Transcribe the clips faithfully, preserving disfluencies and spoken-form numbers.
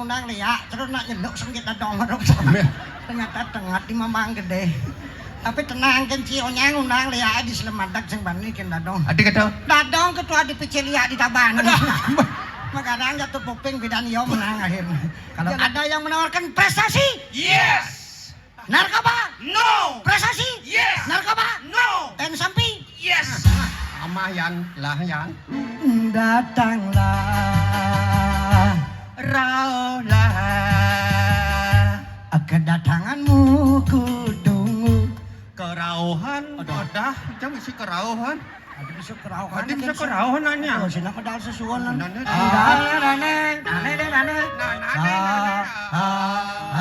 Nang liak, terus nak nyeluk sengkit dadong, terus. Ternyata tengat di Mamang Gedé. Tapi tenang, kén Ci Onyang undang liak di Slemadeg sing bani kén dadong. Adi kata? Dadong ketua D P C liak di Tabanan. Magadang jatuh kuping bidan yo menang akhirnya. Kalau ada yang menawarkan prestasi, yes. Narkoba? No. Prestasi? Yes. Narkoba? No. Ten sampi? Yes. Amah Yan, lah Yan. Datanglah, rauhlah. Kedatanganmu ku tunggu. Kerauhan, adah, jam isi kerauhan. Adi bisa kerauhan. Adi bisa kerauhan nanya. Oh, sina pedal sesuon. Nanya. Nane, nane, nane, nane. Nah, nane, nane. Ah, ah,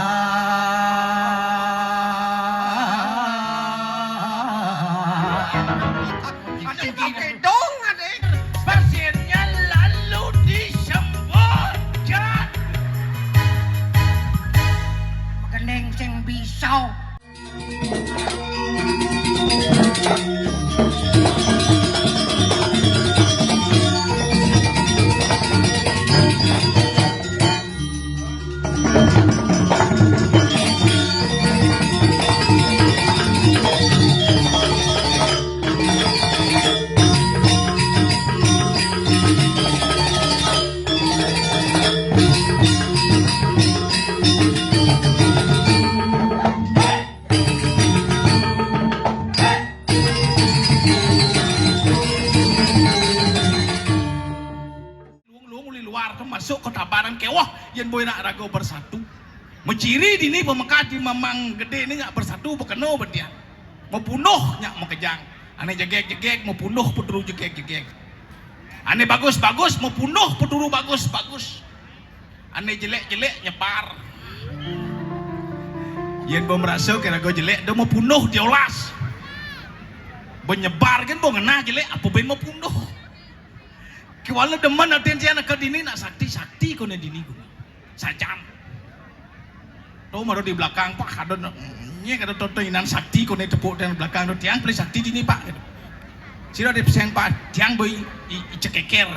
ah. Adi gedong, adi. Pasiennya lalu disembuhkan. Gending sing bisa. Luung-luung uli luar tu masuk ka Tabanan kéweh, yén boya nak raga bersatu. Maciri dini pamekad di Mamang Gedé ni nyak bersatu, bekena betian. Mapunduh nyak makejang. Ané jegég-jegég, mapunduh paturu jegég-jegég. Ané bagus-bagus, mapunduh paturu bagus-bagus. Ané jelék-jelék nyebar. Yén ba marasa ké raga jelék, da mapunduh diolas. Ba nyebar kan ba ngenah jelék, apa bén mapunduh. Kéwala demen atin tiang ka dini nak sakti, sakti koné dini koné. Sajan. To mara di belakang, Pak, ada nak, nyé kada to, to inan sakti koné tepuk tiang belakang to, tiang pelih sakti dini, Pak, gitu. Sira di peseng, Pak, tiang ba i, i, i cekeker.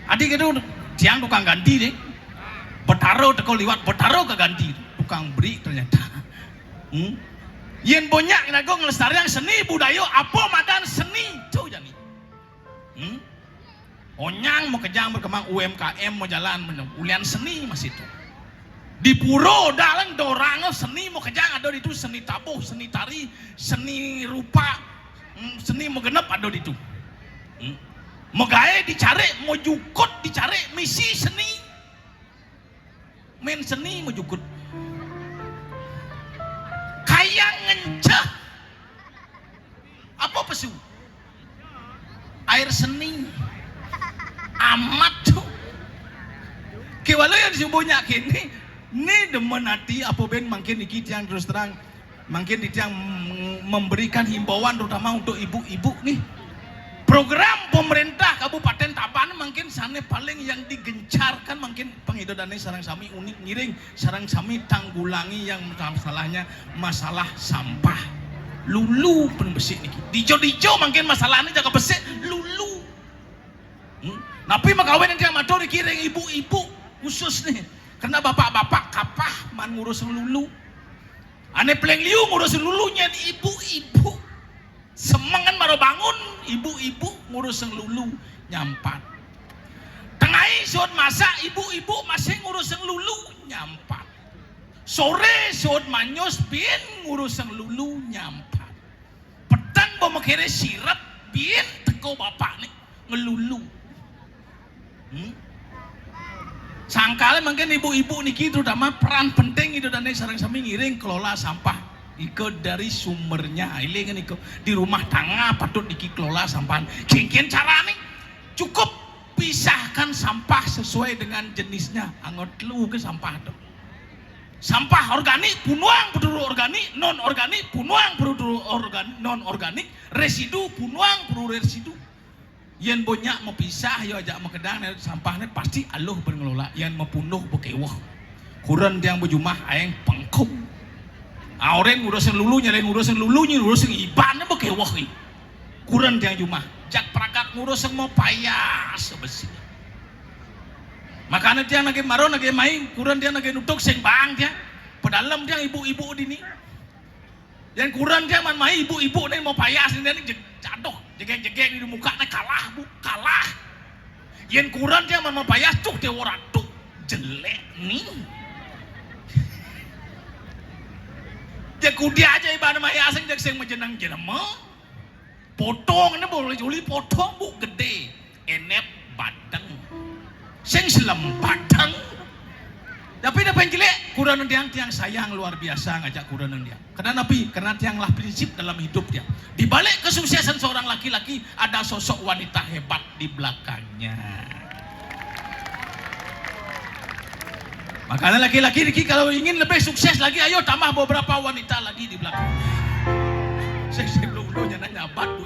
Adi gitu, tiang tukang ganti deh. Betara teka liwat, betara ka ganti. Tukang beri ternyata. Hmm? Yén ba nyak raga nglestariang seni budaya, apa madan seni? Tu jani. Hmm? Onyang makejang berkembang, U M K M majalan, ulian seni masih tu. Di pura dalan dorang seni makejang ada ditu, seni tabuh, seni tari, seni rupa, hmm, seni magenep ada ditu. Hmm. Magaé dicarik, majukut dicarik, misi seni. Main seni majukut. Kayang ngenceh. Apa pesu? Air seni. Amat tu. Kéwala yang disebutnya kini, ni demen ati apa bén mangkin niki tiang terus terang. Mangkin di tiang mem-, memberikan himbauan terutama untuk ibu-ibu nih. Program pemerintah Kabupaten Tabanan mangkin sané paling yang digencarkan mangkin pangida dané sareng sami unik ngiring sareng sami tanggulangi yang masalahnya masalah sampah. Lulu pun besik niki. Dijo-dijo mangkin masalahnya jaga besik lulu. Hmm? Napi makawin yang tiang matur niki ring ibu-ibu khusus nih. Karena bapak-bapak kapah man ngurus lulu. Ané paling liu ngurus lulu nyén ibu-ibu. Semengan mara bangun, ibu-ibu ngurus lulu nyampat. Tengai suud masak, ibu-ibu masih ngurus lulu nyampat. Soré suud manyus, bin ngurus lulu nyampat. Peteng ba makiré sirep, bin teka bapak ni ngelulu. Hmm? Sangkal mangkin ibu-ibu niki terutama peran penting ida dané sareng sami ngiring kelola sampah. Ika dari sumbernya, éling nika di rumah tangga patut niki kelola sampah. Kéngkén carané? Cukup pisahkan sampah sesuai dengan jenisnya. Anggo telu ké sampah tu. Sampah organik, punuang paturu organik, non organik, punuang paturu organ-, non organik, residu, punuang paturu residu. Yén ba nyak mapisah, ya ajak makedang, sampahné pasti aluh bén ngelola. Yén mapunduh ba kéweh. Kuren tiang ba jumah aéng pengkung. Aurén ngurus sing lulu, nyalain ngurus sing lulu, nyi ngurus sing iban ba kéweh. Kuren tiang jumah. Jak pragat ngurus sing mapayas besi. Makané tiang nagih mara, nagih mai, kurenan tiang nagih nutug sing baang tiang. Padalem tiang ibu-ibu dini. Yén kurenan tiang man mai ibu-ibu né mapayas né jeg-, aduh, jegég-jegég di muka né kalah, Bu, kalah. Yén kurenan tiang man mapayas tuh Déwa Ratu jelék ni. Jeg kudiah aja ibané mayas sing jeg sing majeneng jelema. Potong né boleh uli potong, Bu, gedé. Enep badeng. Sing selem badeng. Tapi da pang jelék, kurenan tiang, tiang sayang luar biasa ngajak kurenan tiang. Karena napi? Karena tiang lah prinsip dalam hidup tiang. Di balik kesuksesan seorang laki-laki, ada sosok wanita hebat di belakangnya. Makanya laki-laki niki kalau ingin lebih sukses lagi, ayo tambah beberapa wanita lagi di belakangnya. Sing, sing belum, belum nyana nyabat, Bu.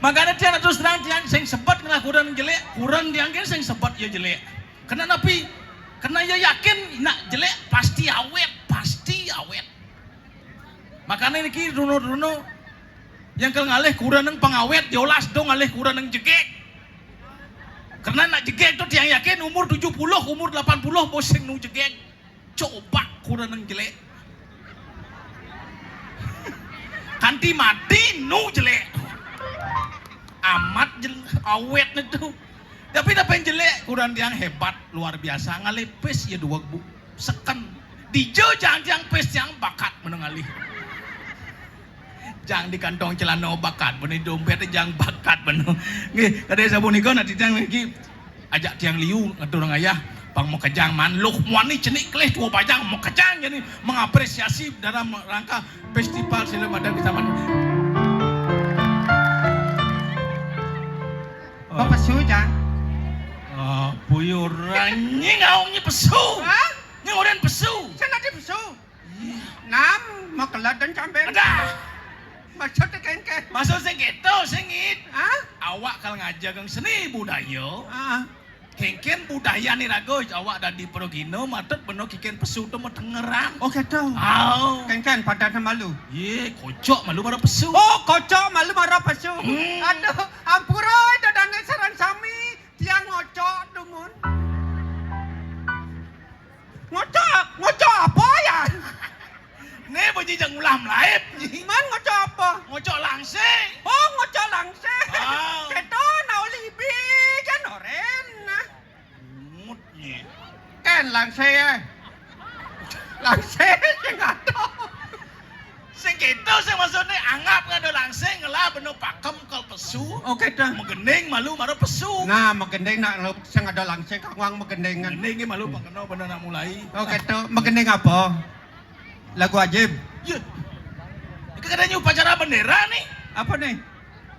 Makanya tiang terus terang, tiang sing sebet ngelah kurenan jelék, kurenan tiang gén sing sebet ya jelék. Karena napi? Karena ya yakin nak jelék pasti awét, pasti awét. Makanya niki runo-runo yang kal ngalih kurenan pang awét, diolas dong ngalih kurenan jegég. Karena nak jegég tuh tiang yakin umur tujuh puluh, umur delapan puluh bosing nu jegég. Coba kurenan jelék. Kanti mati nu jelék. Amat jel-, awét né tuh. Tapi da pang jelék, kurenan tiang hebat, luar biasa. Ngalih pis ya dua, Bu. Seken. Dija jang tiang pis tiang bakat menu ngalih. Jang di kantong celana bakat, bani dompét jang bakat bani. Nggih, kadé sapunika nati tiang niki ajak tiang liu ngatur ngayah pang makejang manluh muani cenik kelih tua bajang makejang jadi mengapresiasi dalam rangka festival seni badak di taman. Apa pesu, Jang? Ah, buyuran nyi ngaung nyi pesu. Hah? Nyi ngorén pesu. Sana di pesu. Nam, makelat dan camping. Adah. Maksudnya kéngkén. Maksud sing kéto, sing it. Hah? Awak kal ngajeng seni budaya. Ah. Kéngkén budaya ni raga, awak dadi pragina, matut bena kéngkén pesu tu matengeran. Oh, kéto. Au. Kéngkén pada malu. Yé, kocok malu mara pesu. Oh, kocok malu mara pesu. Hmm. Aduh, ampura, dadané sareng sami. Tiang ngocok dumun. Ngocok, ngocok apa ya? Né bunyi jang ulah melaib. Man ngocok apa? Ngocok langsé. Oh, ngocok langsé. Ah. Kéto nak uli ibi kan orén. Bungut nyé. Kén langsé ya. Langsé sing ada. Sing kéto sing maksudné anggap ngada langsé ngelah bena pakem kal pesu. Oh, kéto. Magending malu mara pesu. Nah, magending nak sing ada langsé kangwang magendingan. Gending malu pang kena bena nak mulai. Oh, kéto. Magending apa? Lagu ajib. Yé. Iki kadéna upacara bendera nih. Apa nih?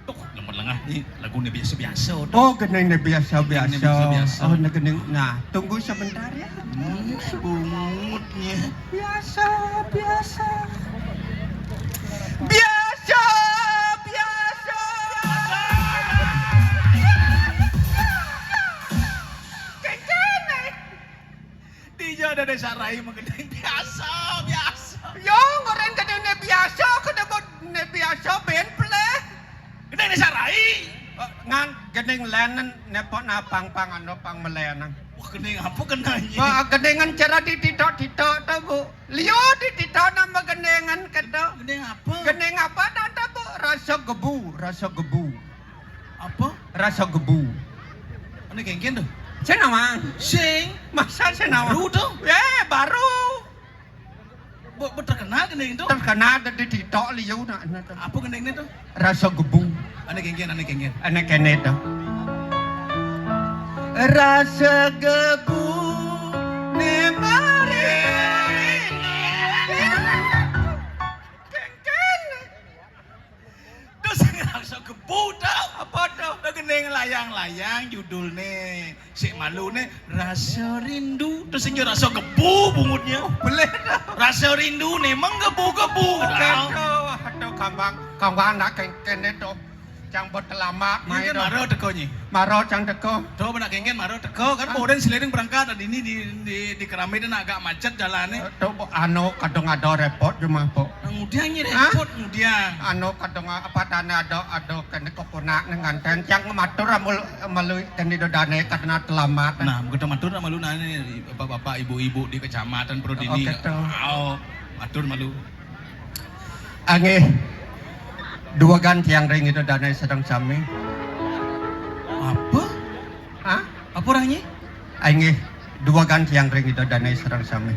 Tuh, nomor lengah nih, lagu nih biasa-biasa, tuh. Oh, gending nih biasa-biasa. Gending nih biasa-biasa. Oh, nih gending. Nah, tunggu sebentar ya. Hmm, bungutnya. Biasa, biasa. Biasa, biasa. Kéngkén, eh. Dija ada désa rai magending biasa, biasa. Yo, ngorén gedéné biasa, gedéné biasa, bén pelih. Gedéné sarai. Eh, ngan gending lén népok napang pang anu pang melénan. Wah, gending apa kenanya? Wah, gendingan cara dititok-titok to, Bu. Liu dititok nama gendingan kéto. Gending apa? Gending apa to, Bu? Rasa gebu, rasa gebu. Apa? Rasa gebu. Ané kéngkén to? Sing nawang. Sing. Masa sing nawang? Baru to? Eh, baru. Bu, bu terkenal gending to? Terkenal dadi dititok liu nak, nak to. Apa gendingné to? Rasa gebu. Ané kéngkén, ané kéngkén. Ané kéné to. Rasa gebu né mari. Kéngkén. Terus ngerasa gebu tau. Apa to? Udah gending layang-layang judulné. Sik maluné rasa rindu. Terus sing rasa gebu bungutnya. Oh, boleh to. Rasa rindu nih menggebu-gebu. Oke tau. To. Aduh, gampang. Gampang nak kén-, kéné to. Cang bot telamak mai. Kéngkén mara teka nyi. Mara cang teka. To, benak kéngkén mara teka kan. Ah. Boden seliring berangkat, dini di, di, di Keramik nak agak macet jalané. Eh, to, bo-, anu, kadung ada repot jumah, Pok. Ngudiang nyi. Ah? Repot ngudiang. Anu, kadung apa, dana ada, ada kéné keponak né nganten. Cang matur amul, malu kéné dodane karena telamak. Nah, kita matur malu nane bapak-bapak, ibu-ibu di kecamatan Prodini. Oke, to. Au, matur malu. Inggih, duwegan tiang ring Ida Dane sareng sami. Apa? Hah? Apa orangnya? Inggih, duwegan tiang ring Ida Dane sareng sami.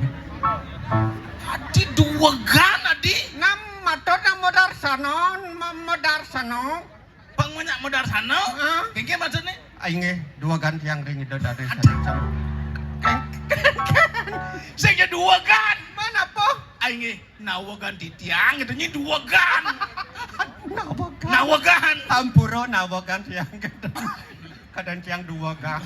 Adi duwegan, Adi? Nam matur nam modar sana, ma-, modar sana. Pang banyak modar sana? Heeh. Kéngkén maksudnya? Inggih, duwegan tiang ring Ida Dane sareng sami. Sing ya duwegan. Mana, Po? Inggih, nawegan titiang gitu nyi duwegan. Nawegan. Nawegan. Ampura nawegan tiang gitu. Kadang tiang duwegan.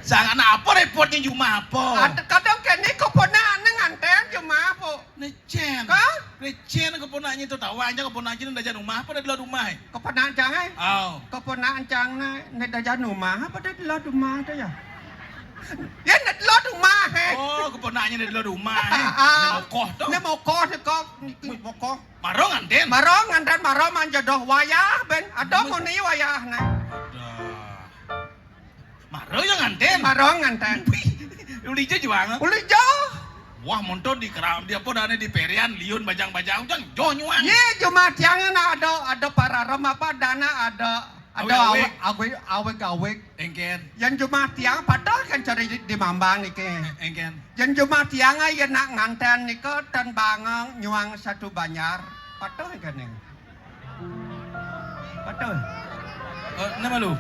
Sangat apa repotnya jumah apa? Ada kadang kéné keponakan nganten jumah apa? Nécén. Hah? Nécén keponaknya itu tahu aja keponaknya ini dajan rumah apa dari luar rumah, eh? Keponakan cang, eh? Oh. Keponakan cang né, né dajan rumah apa dari luar rumah itu ya? Ya, né luar rumah, eh. Oh, keponaknya dari luar rumah, eh. Ah, ah. Né mokoh to. Né mokoh, né kok, né mokoh. Mara nganten. Mara nganten, mara manjodoh wayah, ben. Ada muni wayah, nah. Ada. Mara ya nganten. Mara nganten. Ulija juang. Ulija. Wah, montor di Keram-, di apa dana di Perian, liun bajang-bajang, cang joh nyuang. Yé, jumah tiang na ada, ada pararem apa dana ada, ada awig-awig. Awig-awig. Kéngkén. Yan jumah tiang patuh kan cari di, di Mambang niki. Kéngkén. Yan jumah tiang yan nak nganten nika tan bangang nyuang satu banjar. Patuh kan nih. Betul. Eh, nama lu?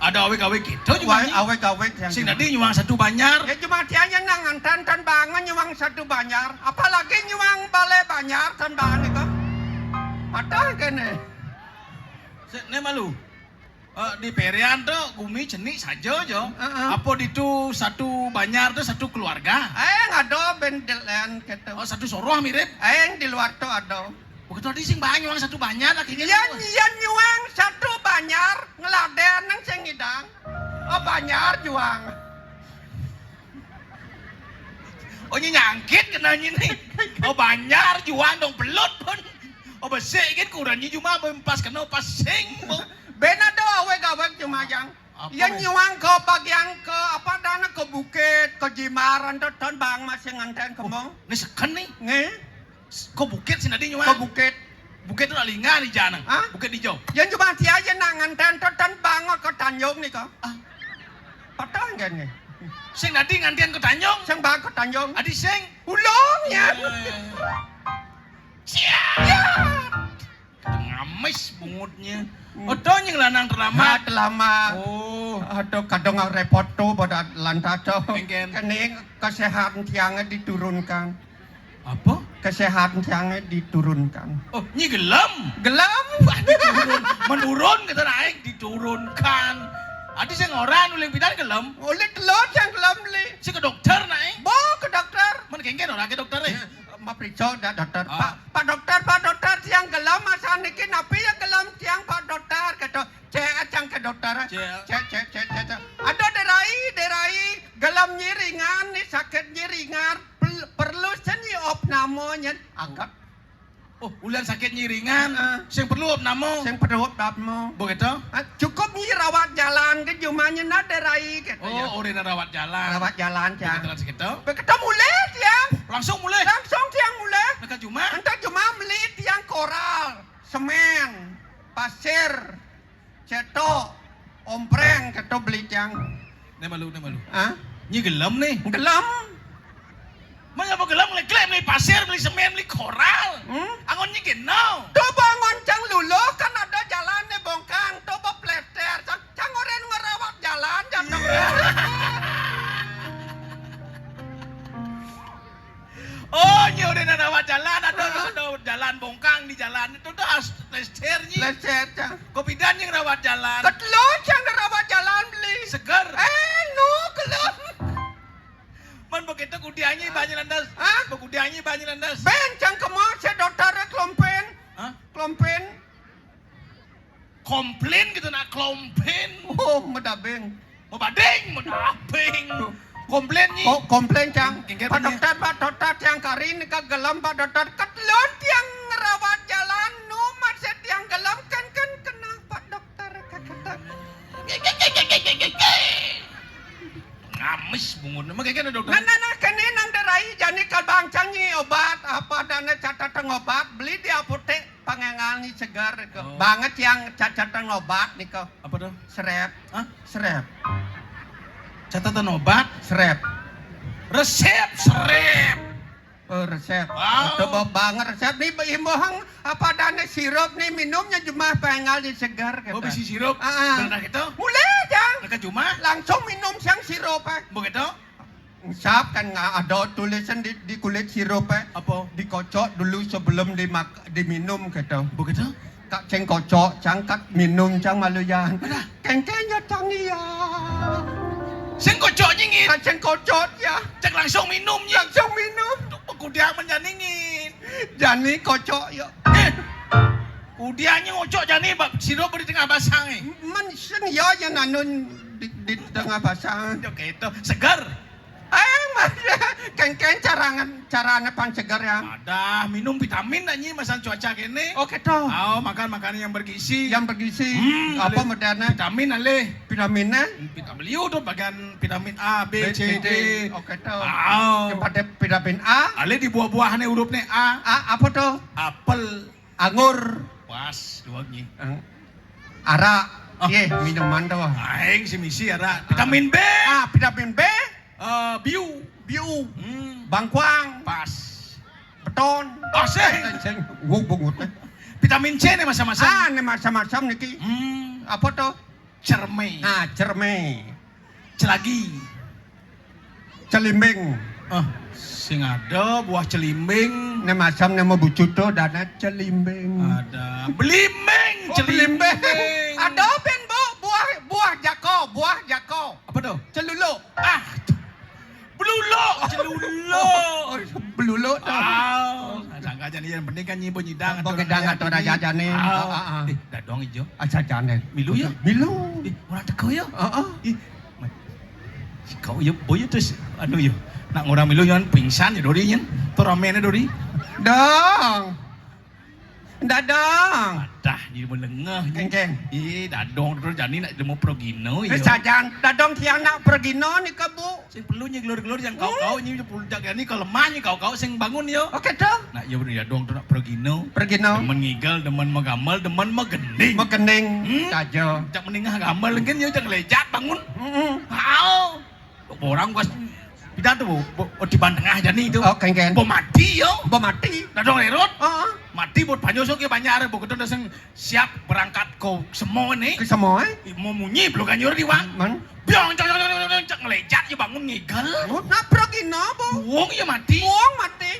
Ada awig-awig gitu juga. Wah, nih. Awig-awig yang sing tadi nyuang satu banjar. Ya, cuma dia aja nang nganten tan bangun nyuang satu banjar. Apalagi nyuang balé banjar tan bangun itu. Betul kéné. Sik, né malu. Eh, di Perian tuh gumi cenik saja, Jo. Heeh. Apa ditu satu banjar tuh satu keluarga? Eh, ada bendelen gitu. Oh, satu soroh mirip. Eh, yang di luar tuh ada. Begitu tadi sing banyak nyuang satu banjar lagi. Iya, iya nyuang satu banjar, ngeladen nang sing ngidang. Oh, banjar juang. Oh, ini nyangkit kena ini. Oh, banjar juang dong belut pun. Oh, besik kan kurangnya cuma pas kena pas sing. Ben ada aweg-aweg cuma yang. Apa, iya, men? Nyuang ke bagian ke apa dana ke bukit, ke Jimbaran tuh tan bang masih nganten kemong. Oh, ini seken nih. Nggih. Ke bukit sih tadi nyuang. Ke bukit. Bukit itu lingga di jana. Hah? Bukit hijau. Yang cuma dia aja nak nganten tuh tan bang ke Tanjung nih kok. Ah. Patah enggak nih? Sing tadi nganten ke Tanjung. Sing bang ke Tanjung. Adi sing. Ulung ya. Eh. Cia. Ya. Ngamis bungutnya. Hmm. Oto nying lanang telamak. Ha, telamak. Oh. Aduh, kadang repot tuh pada lantato. Engken. Kening kesehatan tiangnya diturunkan. Apa? Kesehatan tiangnya diturunkan. Oh, nyi gelem? Gelem. Wah, diturun. Menurun kita naik, diturunkan. Adi sing ora nuling pidan gelem? Oleh telur yang gelem li. Si ke dokter naik? Bo ke dokter. Men kengken ora ke dokter eh? Ya, mau periksa dah dokter. Ah. Pak, Pak dokter, Pak dokter, tiang gelem masa niki napi ya gelem tiang Pak dokter kata. Cek acang ke dokter. Cek. Cek, cek, cek, cek, cek. Ada derai, derai, gelem nyiringan nih sakit nyiringan. Pel-, perlu seni opname nyen angkat. Oh, ulian sakit nyiringan. Heeh. Sing perlu opname. Sing perlu opname. Begitu? Ah, cukup nyi rawat jalan ke jumanya na derai gitu. Oh, ya. Orang rawat jalan. Rawat jalan, Cang. Begitu segitu. Begitu mulih tiang. Langsung mulih. Langsung tiang mulih. Dekat juma. Entah cuma beli tiang koral, semen, pasir, cetok, ompreng, cetok beli tiang. Né malu, né malu. Hah? Nyi gelem nih. Gelem. Mengapa gelem ngeklaim beli pasir, beli semen, beli koral? Hmm? Angon nyi geno. Tuh bangun cang luluh kan ada jalan nih bongkang, tuh plester, cang, cang orang ngerawat jalan, jam. Oh, nyi udah rawat jalan, ada, ada jalan bongkang di jalan itu tuh harus plester nyi. Plester, Cang. Kopidan yang rawat jalan. Ketelun yang rawat jalan beli. Seger. Eh, nu kelun. Man begitu kudiannya banyak landas. Hah? Kudiannya banyak landas. Ben, Cang kemau si dokter kelompen. Hah? Kelompen. Komplain gitu nak, komplain. Oh, medabing. Mebading, medabing. Komplain nyi. Ko-, komplain, Cang. Kengken Pak Dokter, Pak Dokter, tiang kari nika gelem, Pak Dokter. Ketelun tiang ngerawat jalan, nu masih tiang gelem, kan, kan, kena Pak Dokter, kata. Ngamis bungut. Emang kayak gini, Dokter? Nah, nah, nah, kene nang derai, jani kal bang Cang nyi obat, apa dana catat obat, beli di apotek. Pangengal nyi seger ke. Oh. Banget yang cacatan obat nih ke. Apa tuh? Serep. Hah? Serep. Catatan obat? Serep. Resep, serep. Oh, resep. Wow. Coba banget resep nih, imbahang apa dana sirup nih, minumnya cuma pangengal nyi seger gitu. Oh, bisi sirup? Ah, ah. Bener gitu? Mulai, Jang. Mereka cuma? Langsung minum siang sirup, eh. Begitu? Sap kan nggak ada tulisan di, di kulit sirup, eh. Apa? Dikocok dulu sebelum dimak-, diminum gitu. Begitu? Kak ceng kocok, cangkat minum, cang malu ya. Mana? Kengkeng ya, cang iya. Sing kocok nyingit. Kak ceng kocok ya. Cek langsung minum nyi. Langsung minum. Tuh, kudiang menjaningit. Jani kocok ya. Eh. Kudiang nyi ngocok jani, bab sirup di tengah basang, eh. Men sing ya, yang nanun di, di tengah basang. Oke, itu segar. Eh, Mas, kengkeng carangan, carane pan seger ya. Ada minum vitamin nak nyi, masan cuaca kene. Oh, gitu. Oh, makan makanan yang bergizi. Yang bergizi. Hmm, apa alih modalnya? Vitamin alih. Vitaminnya? Vitamin liu tuh bagian vitamin A, B, B, C, C, D. D. Oh, gitu. Oh. Yang pada vitamin A? Alih di buah-buahnya hurufnya A. A, apa tuh? Apel. Anggur. Pas, dua nyi. Ang-, arak. Ah. Ye, minuman tuh. Aing si misi arak. Vitamin B. Ah, vitamin B. Eh, biu. Biu. Hmm. Bangkuang. Pas. Beton. Asik. Kenceng. Wow, bungut, eh. Vitamin C nih masam-masam. Ah, nih masam-masam niki. Hmm. Apa tuh? Cerme. Ah, cerme. Celagi. Celimbing. Ah, sing ada buah celimbing. Nih masam nih mau bucu tuh dana celimbing. Ada. Belimbing, oh, celimbing. Belimbing. Ada ben, Bu, buah, buah jako, buah jako. Apa tuh? Celuluk. Ah, tuh. Beluluk, celuluk. Oh, beluluk tuh. Ah, sangka aja nih, yang penting kan nyibu nyidang. Nyibu nyidang atau raja aja nih. Ah. Ah, ah, ah. Eh, dadong ijo. Aja jane. Milu ya? Milu. Eh, orang teko ya? Ah, ah. Ih, si kau ya, boy ya terus, anu ya. Nak ngurang milu yang pingsan ya dori nyen. Tuh ramenya dori. Dong. Dadong. Dah, jadi melengah je. Kengkeng. Eh, dadong terus jani nak demo progino, eh, ya. Sajan, dadong tiang nak progino ni ke, Bu. Sing perlu nyi gelur-gelur yang kau-kau, hmm, nyi perlu jaga ni, kalau lemah nyi kau-kau sing bangun, yo. Oke, dong. Nak, ya bener, dadong tu nak progino. Progino. Demen ngigel, demen megamel, demen megending. Megending. Hmm? Saja. Jak menengah gamel kan, yo, jak lejat bangun. Hmm. Hao. Orang gua pidato, Bu, Bu, di Banteng aja nih itu. Oh, kengkeng. Bo mati, yo. Bo mati. Dadong lerot. Heeh. Mati buat panjosok ya banyak, Bu, kita udah sing siap berangkat ke Semoy nih. Ke Semoy? Mau munyi belum kan nyuruh di wang. Man? Biang, cak, cak, cak, cak, cak, ngelejat ya bangun ngigel. Oh, nabrak ini, Bu. Buang ya mati. Buang mati.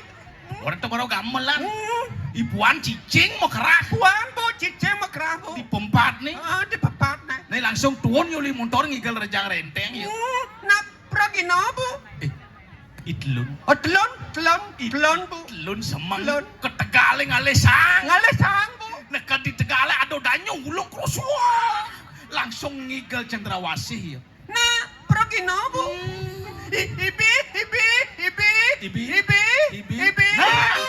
Orang tuh baru gamelan. Hmm. Ibuan cicing mau keras. Buan, Bu, cicing mau keras, Bu. Di pempat nih. Ah, di pempat nih. Nih langsung turun yuli motor ngigel rejang renteng yuk. Hmm, nabrak ini, Bu. Eh, itlun. Oh, telun, telun, telun, Bu. Itlun semeng. Telun. Ke Tegal ngalih sang. Ngalih sang, Bu. Neka di Tegal ada danyu ulung kerusua. Langsung ngigel cendrawasih ya. Nah, pergi no, Bu? Hmm. I-, ibi, ibi, ibi. Ibi? Ibi, ibi. Ibi. Nah.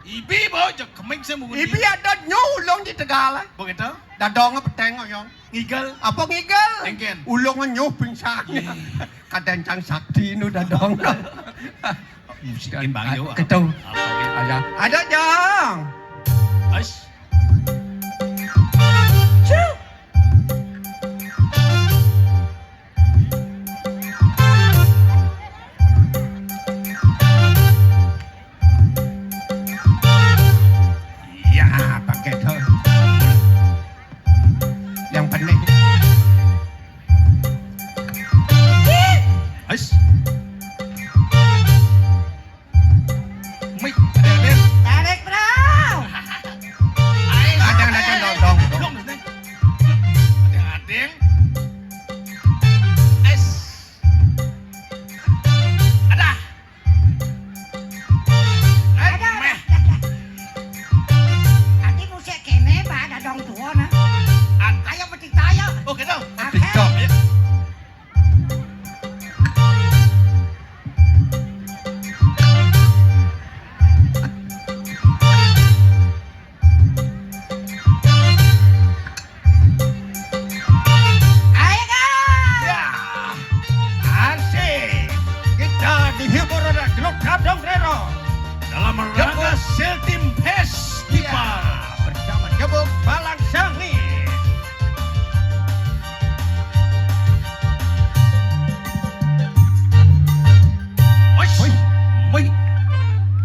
Ibi, Bu, cek kemik sih, Bu. Ibi ada nyulung di Tegal. Begitu? Dadong peteng, oyong. Ngigel. Apa ngigel? Engken. Ulung nyuh pingsan. Iya. Kadencang sakti nu dadong. Musikin Bang Yo. Ketu. Apa gitu? Ada. Ada, Jang. Ais. Iya, pakai tuh. Yang penting. Ais. Mik, ada, ada. Tarik, Bro. Jebug Siltim Festival. Iya, bersama Jebug Balang Sangit. Woi, woi.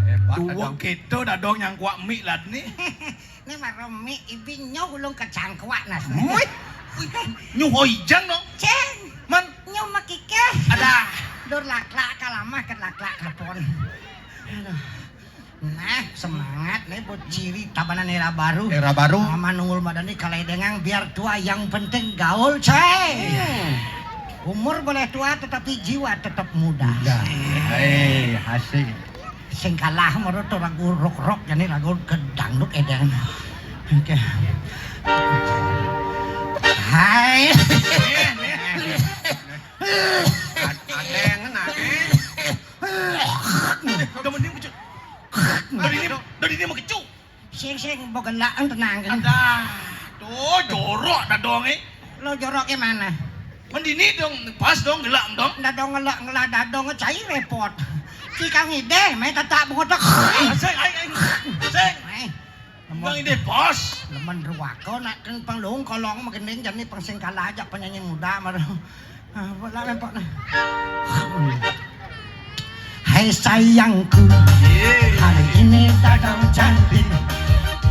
Hebat, Dadong. Dua kita, Dadong, nyangkut mik lah ni. Ni baru mik ibi nyo ulung kecangkuak nas. Woi. Nyu hoi jang dong. Ceng. Man. Nyu makikeh. Ada. Dur laklak kalamah ke laklak telepon. Aduh. Nah, semangat nih buat ciri tabanan era baru. Era baru. Sama nunggul badan nih kalau dengang biar tua, yang penting gaul, coy. Hmm. Umur boleh tua tetapi jiwa tetap muda. Muda. Hei, asik. Sing kalah menurut lagu rock-rock, jadi lagu ke dangdut edeng. Oke. Hai. Ad-, ada yang ngena, eh. Udah mending kecil. Dari ini, dari ini mau kecil. Sing, sing, mau gelak, tenang, kan? Ada. Tuh, jorok Dadong, eh. Lo jorok ke mana? Mendini dong, pas dong, gelak dong. Dadong ngelak, ngelak Dadong, cai repot. Cikang ide, main tetak bengotok. Ah, sing, ai, ai. Sing. Ai. Bang ide, bos. Lemen ruwako nak keng penglung kolong magending jani pang sing kalah aja penyanyi muda baru. Ah, buat lah repot lah. Hai sayangku, hari ini Dadong cantik,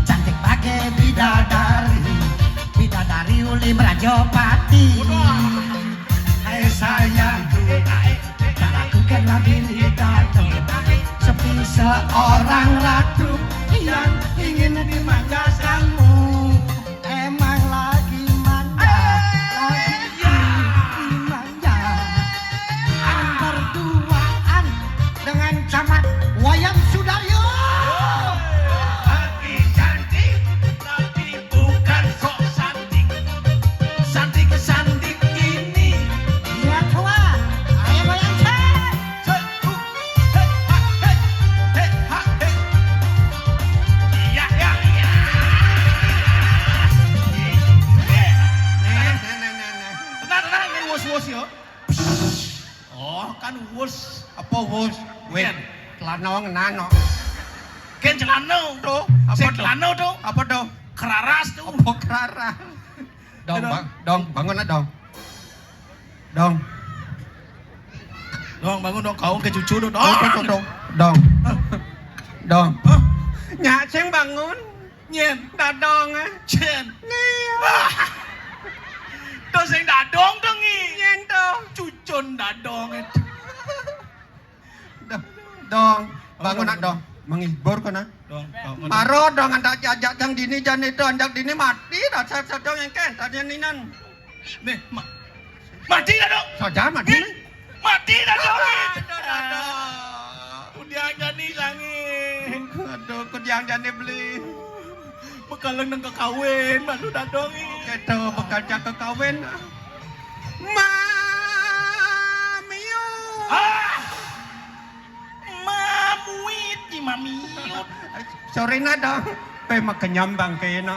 cantik bagai bidadari, bidadari uli merajopati. Hai sayangku, tak lakukanlah diri Dadong sepi seorang ratu yang ingin dimanjakanmu. Emang lagi manja, lagi manja. Berduaan dengan camat Wayan Sudaryo. Hati cantik, tapi bukan sok cantik. Cantik, cantik ini. Iya, tua. Ayo, Wayan, cek. Cek, uh, hei, ha, hei, hei, ha, hei. Iya, iya, iya. Nah, nah, nah, nah, nah. Tenang, tenang, ini wos-wos yo. Oh, kan wos. Apa wos? Weh, celana ngenano. Ken celana. Tuh, apa tuh? Celana tuh. Apa tuh? Keraras tuh. Apa keraras? Dong, bang, dong, bangun lah, dong. Dong. Dong, bangun dong, kau ke cucu dong. Dong, dong, dong. Dong. Dong. Hah? Nyak sing bangun. Nyen. Dadong, eh. Cen. Nih. Tuh sing Dadong dong, Ngi. Nyen tuh. Cucun Dadong, eh. Dong, dong, bangun nak dong. Menghibur kena. Dong, dong. Maro dong, andak ajak jang dini jan itu, andak dini mati dah, sat-sat dong engken, tanya ninan. Nih, ma-, mati dah dong. Saja mati. Nih, mati dah dong. Aduh, aduh, aduh. Kudiang jani sangi. Aduh, kudiang jani beli. Bekalan nang kekawin, malu dadong. Gitu, bekal jak kekawin. Mamiu. Ah! Mamuit di mamiut. Sorry na dong. Pe makenyam bang kena.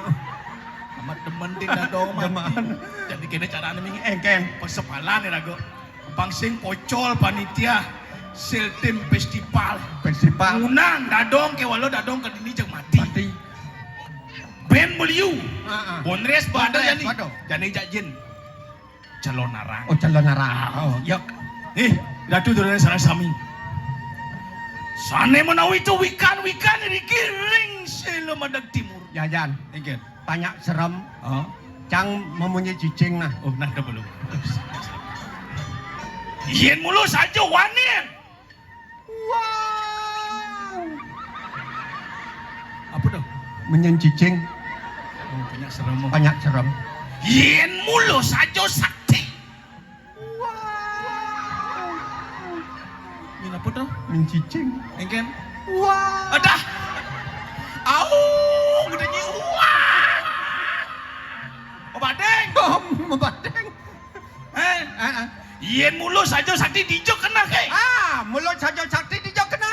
Amat demen di dadong mati. Demen. Jadi kena cara nih engken. Persepalan ya lagu. Pangsing pocol panitia Siltim Festival. Festival. Unang dadong ke walau dadong ke dini jeng mati. Mati. Ben beliu. Heeh. Bonres badal jani. Badal. Jani jak jin. Calon arang. Oh, calon arang. Oh, yok. Eh, Ratu Durana sareng sami. Sane menawi itu wikan-wikan riki ring selo madeg timur. Jajan. Inggih. Banyak serem. Oh. Cang memunyi cicing nah. Oh, nah, belum. Yen mulu saja wani. Wow. Apa tuh? Menyen cicing. Oh, banyak serem. Banyak serem. Yen mulu saja sakti. Wow. Min apa tuh? Min cicing. Engken? Wow. Adah. Au, udah nyi. Wah. Obadeng. Oh, mebadeng. Eh, eh, eh. Yen mulu saja sakti dijo kena ke. Ah, mulu saja sakti dijo kena.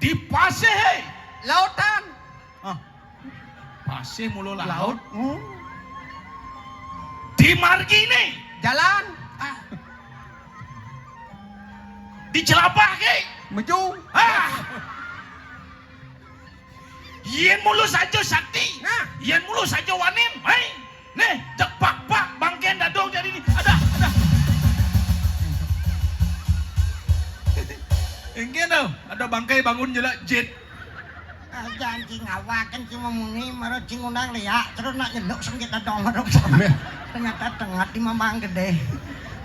Di pasih, he. Lautan. Ah. Pasih mulu laut. Laut. Hmm. Di margi ini. Jalan. Ah. Di celapah ke. Meju. Ah. Yén mulu saja sakti. Nah. Yén mulu saja wanin. Héi. Nih, jeg bak-bak bangkén Dadong jani ni. Adah, adah. Engkén to, ada bangkai bangun jelek jit. Ajan cing awakén cing mamuni, mara cing undang liak, terus nak nyeluk sengkit Dadong mara. Ternyata tengat di Mamang Gedé.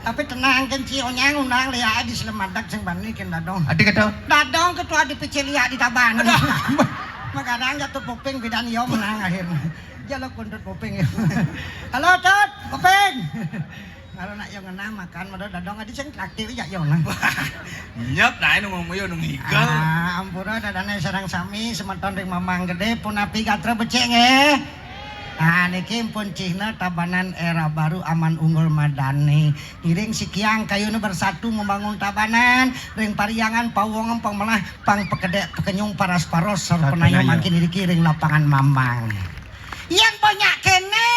Tapi tenang kén ci onyang undang liak di selemadak sing bani kén Dadong. Adi kata? Dadong ketua D P C liak di Tabanan. Aduh. Magadang jatuh kuping bidan yo menang akhirnya. Jalo kuntut kuping yo. Halo Tut, kuping. Kalau nak yo ngenah makan, mada Dadong adi sing traktir jak yo nah. Nyep, nah, nunggu muyo, nunggu higel. Ah, ampura dadané sareng sami semeton ring Mamang Gedé, punapi gatra becik nggih. Ah, niki pun cihna Tabanan Era Baru Aman Unggul Madani. Ngiring sikiang kayuné bersatu membangun Tabanan, ring pariangan pawongan pang melah pang pekedék pekenyung paras-paros sarpanaya mangkin iriki ring lapangan Mamang. Yén banyak kéné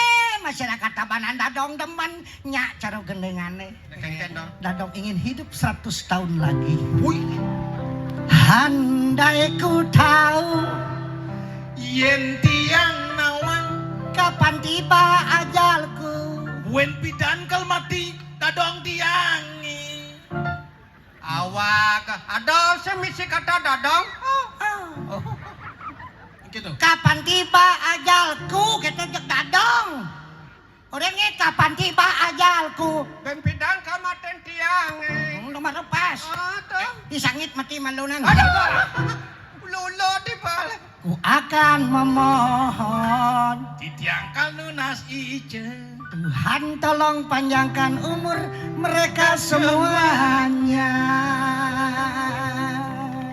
masyarakat Tabanan Dadong demen nyak cara gendingané. Dadong ingin hidup seratus tahun lagi. Wih. Handai ku tahu yén tiang nawang kapan tiba ajalku. Buin pidan kal mati Dadong tiang. Awak ada sing misi kata Dadong. Oh. Gitu. Kapan tiba ajalku, kita jeg Dadong. Orangnya kapan tiba ajalku. Ben pidan kamaten tiang. Hmm, nomor lepas. Ah, tuh. Disangit mati malunan. Aduh. Lulu di balik. Ku akan memohon. Titiang kal nunas ica. Tuhan tolong panjangkan umur mereka semuanya.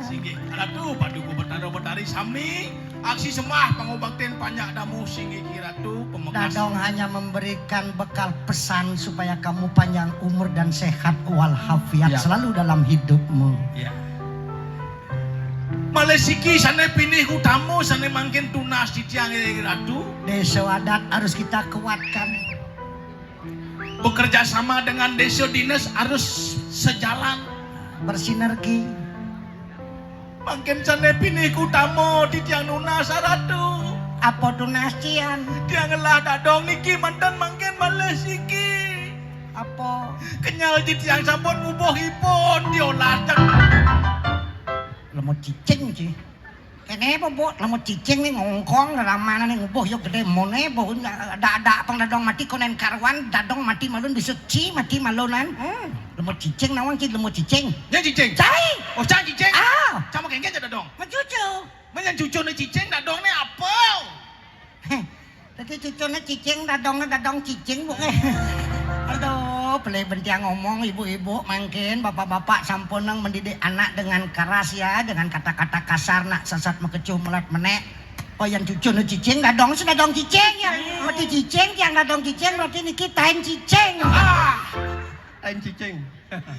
Singgih Ratu Paduka Betara Betari sami, aksi sembah pangubaktin panjak damu singgih Ki Ratu pemekas. Dadong hanya memberikan bekal pesan supaya kamu panjang umur dan sehat walafiat selalu dalam hidupmu. Ya. Malih siki sané pinih utama sané mangkin tunas titiang, Ratu. Désa adat harus kita kuatkan. Bekerja sama dengan désa dinas harus sejalan. Bersinergi. Mangkin sané pinih utama titiang nunas, Ratu. Apa tunas tiang? Tiang ngelah Dadong niki manten mangkin malih siki. Apa? Kenyal titiang sampun ngubuh ipun diolah. Lemut cicing, ci. Kéné bobok lemut cicing né ngongkong ramana né ngubuh yo gedé moné, boh dak-dak pang Dadong mati konen karuan, Dadong mati malun bisa ci mati malunan. Hmm. Lemut cicing nawang ci lemut cicing. Nyén cicing? Cai. Oh, cang cicing. Ah. Cang makéngkén ja Dadong. Mencucu. Menyan cucuné cicing Dadong né apa? Heh. Dadi cucuné cicing, Dadongné Dadong cicing, Bu. Aduh, pelih bentiang ngomong, ibu-ibu mangkin, bapak-bapak sampun nang mendidik anak dengan keras ya, dengan kata-kata kasar, nak sesat mekecuh melat menék. Oh, yan cucuné cicing, Dadong sing Dadong cicing ya. Berarti cicing, tiang Dadong cicing, berarti niki tain cicing. Ah, tain cicing.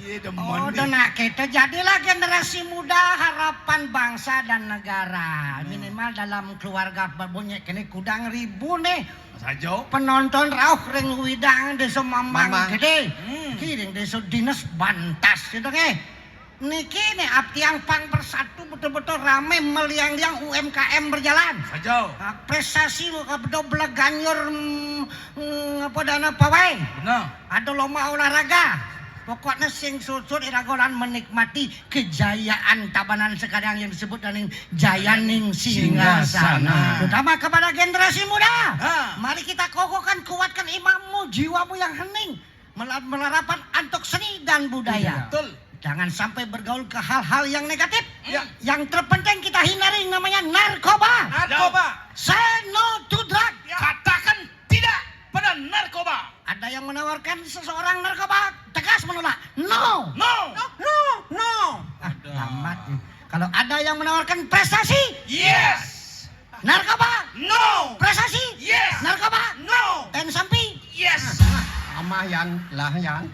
Iya, demen. Oh, nih. Nah, kita jadilah generasi muda harapan bangsa dan negara. Hmm. Minimal dalam keluarga babonye kene kudang ribu nih. Saja. Penonton rauh ring widang Desa Mamang Gedé. Hmm. Kiring Desa Dinas Bantas gitu nggih. Niki nih ap tiang pang bersatu betul-betul rame meliang-liang U M K M berjalan. Saja. Nah, prestasi bedo beleganyur, mm, mm, apa dana pawai. Benar. Ada lomba olahraga. Pokoknya sing sursur iraga lan menikmati kejayaan Tabanan sekarang yang disebut dengan Jayaning Singgasana. Singgasana. Terutama kepada generasi muda. Ha. Mari kita kokohkan, kuatkan imanmu, jiwamu yang hening. Mela-, melarapan antuk seni dan budaya. Budaya. Betul. Jangan sampai bergaul ke hal-hal yang negatif. Ya. Yang terpenting kita hindari namanya narkoba. Narkoba. Say no to drug. Ya. Katakan tidak pada narkoba. Ada yang menawarkan seseorang narkoba, tegas menolak. No. No. No, no, no. Ah, lambat nih. Kalau ada yang menawarkan prestasi, yes. Narkoba, no. Prestasi, yes. Narkoba, no. Tain sampi, yes. Amah yan, lah yan.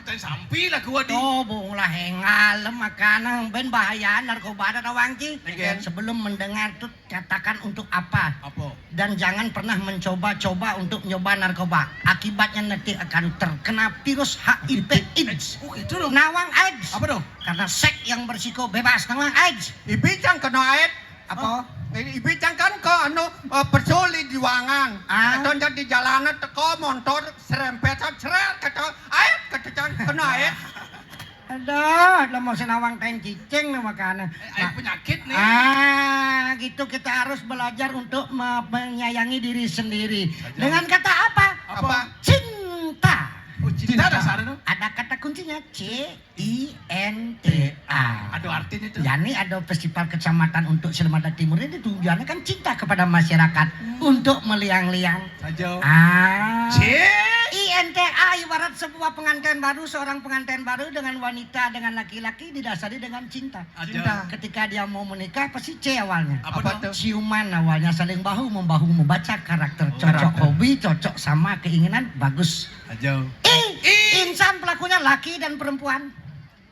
Tain sampi lah gua di. Tuh, bung lah engal makan, ben bahaya narkoba ada tawang ci. Sebelum mendengar tuh katakan untuk apa. Apa? Dan jangan pernah mencoba-coba untuk nyoba narkoba. Akibatnya nanti akan terkena virus H I V AIDS. Oh, gitu dong. Nawang AIDS. Apa dong? Karena seks yang bersiko bebas nawang AIDS. Ibi cang kena AIDS. Apa? Hah? Ibi cang kan ka anu, eh, pesul di juangan. Ah. Kata jadi jalanan teko montor serempet, seret, kata, "Aet," kata cang, kena aet. Aduh, lo mau sinawang teng cicing nih makanya. Eh, air penyakit nih. Ah, gitu kita harus belajar untuk me-, menyayangi diri sendiri. Saja. Dengan kata apa? Apa? Cinta. Oh, cinta. Cinta dasarnya tuh. Ada kata kuncinya, C I N T A. Ada artinya tuh. Yani ada festival kecamatan untuk Selamat Timur ini tujuannya kan cinta kepada masyarakat. Hmm. Untuk meliang-liang. Saja. Ah. C. I N T A ibarat sebuah pengantin baru, seorang pengantin baru dengan wanita, dengan laki-laki didasari dengan cinta. Aja. Cinta. Ketika dia mau menikah pasti C awalnya. Apa tuh? Ciuman awalnya, saling bahu membahu, membaca karakter, oh, cocok karakter, hobi, cocok sama keinginan, bagus. Aja. I. I. Insan pelakunya laki dan perempuan.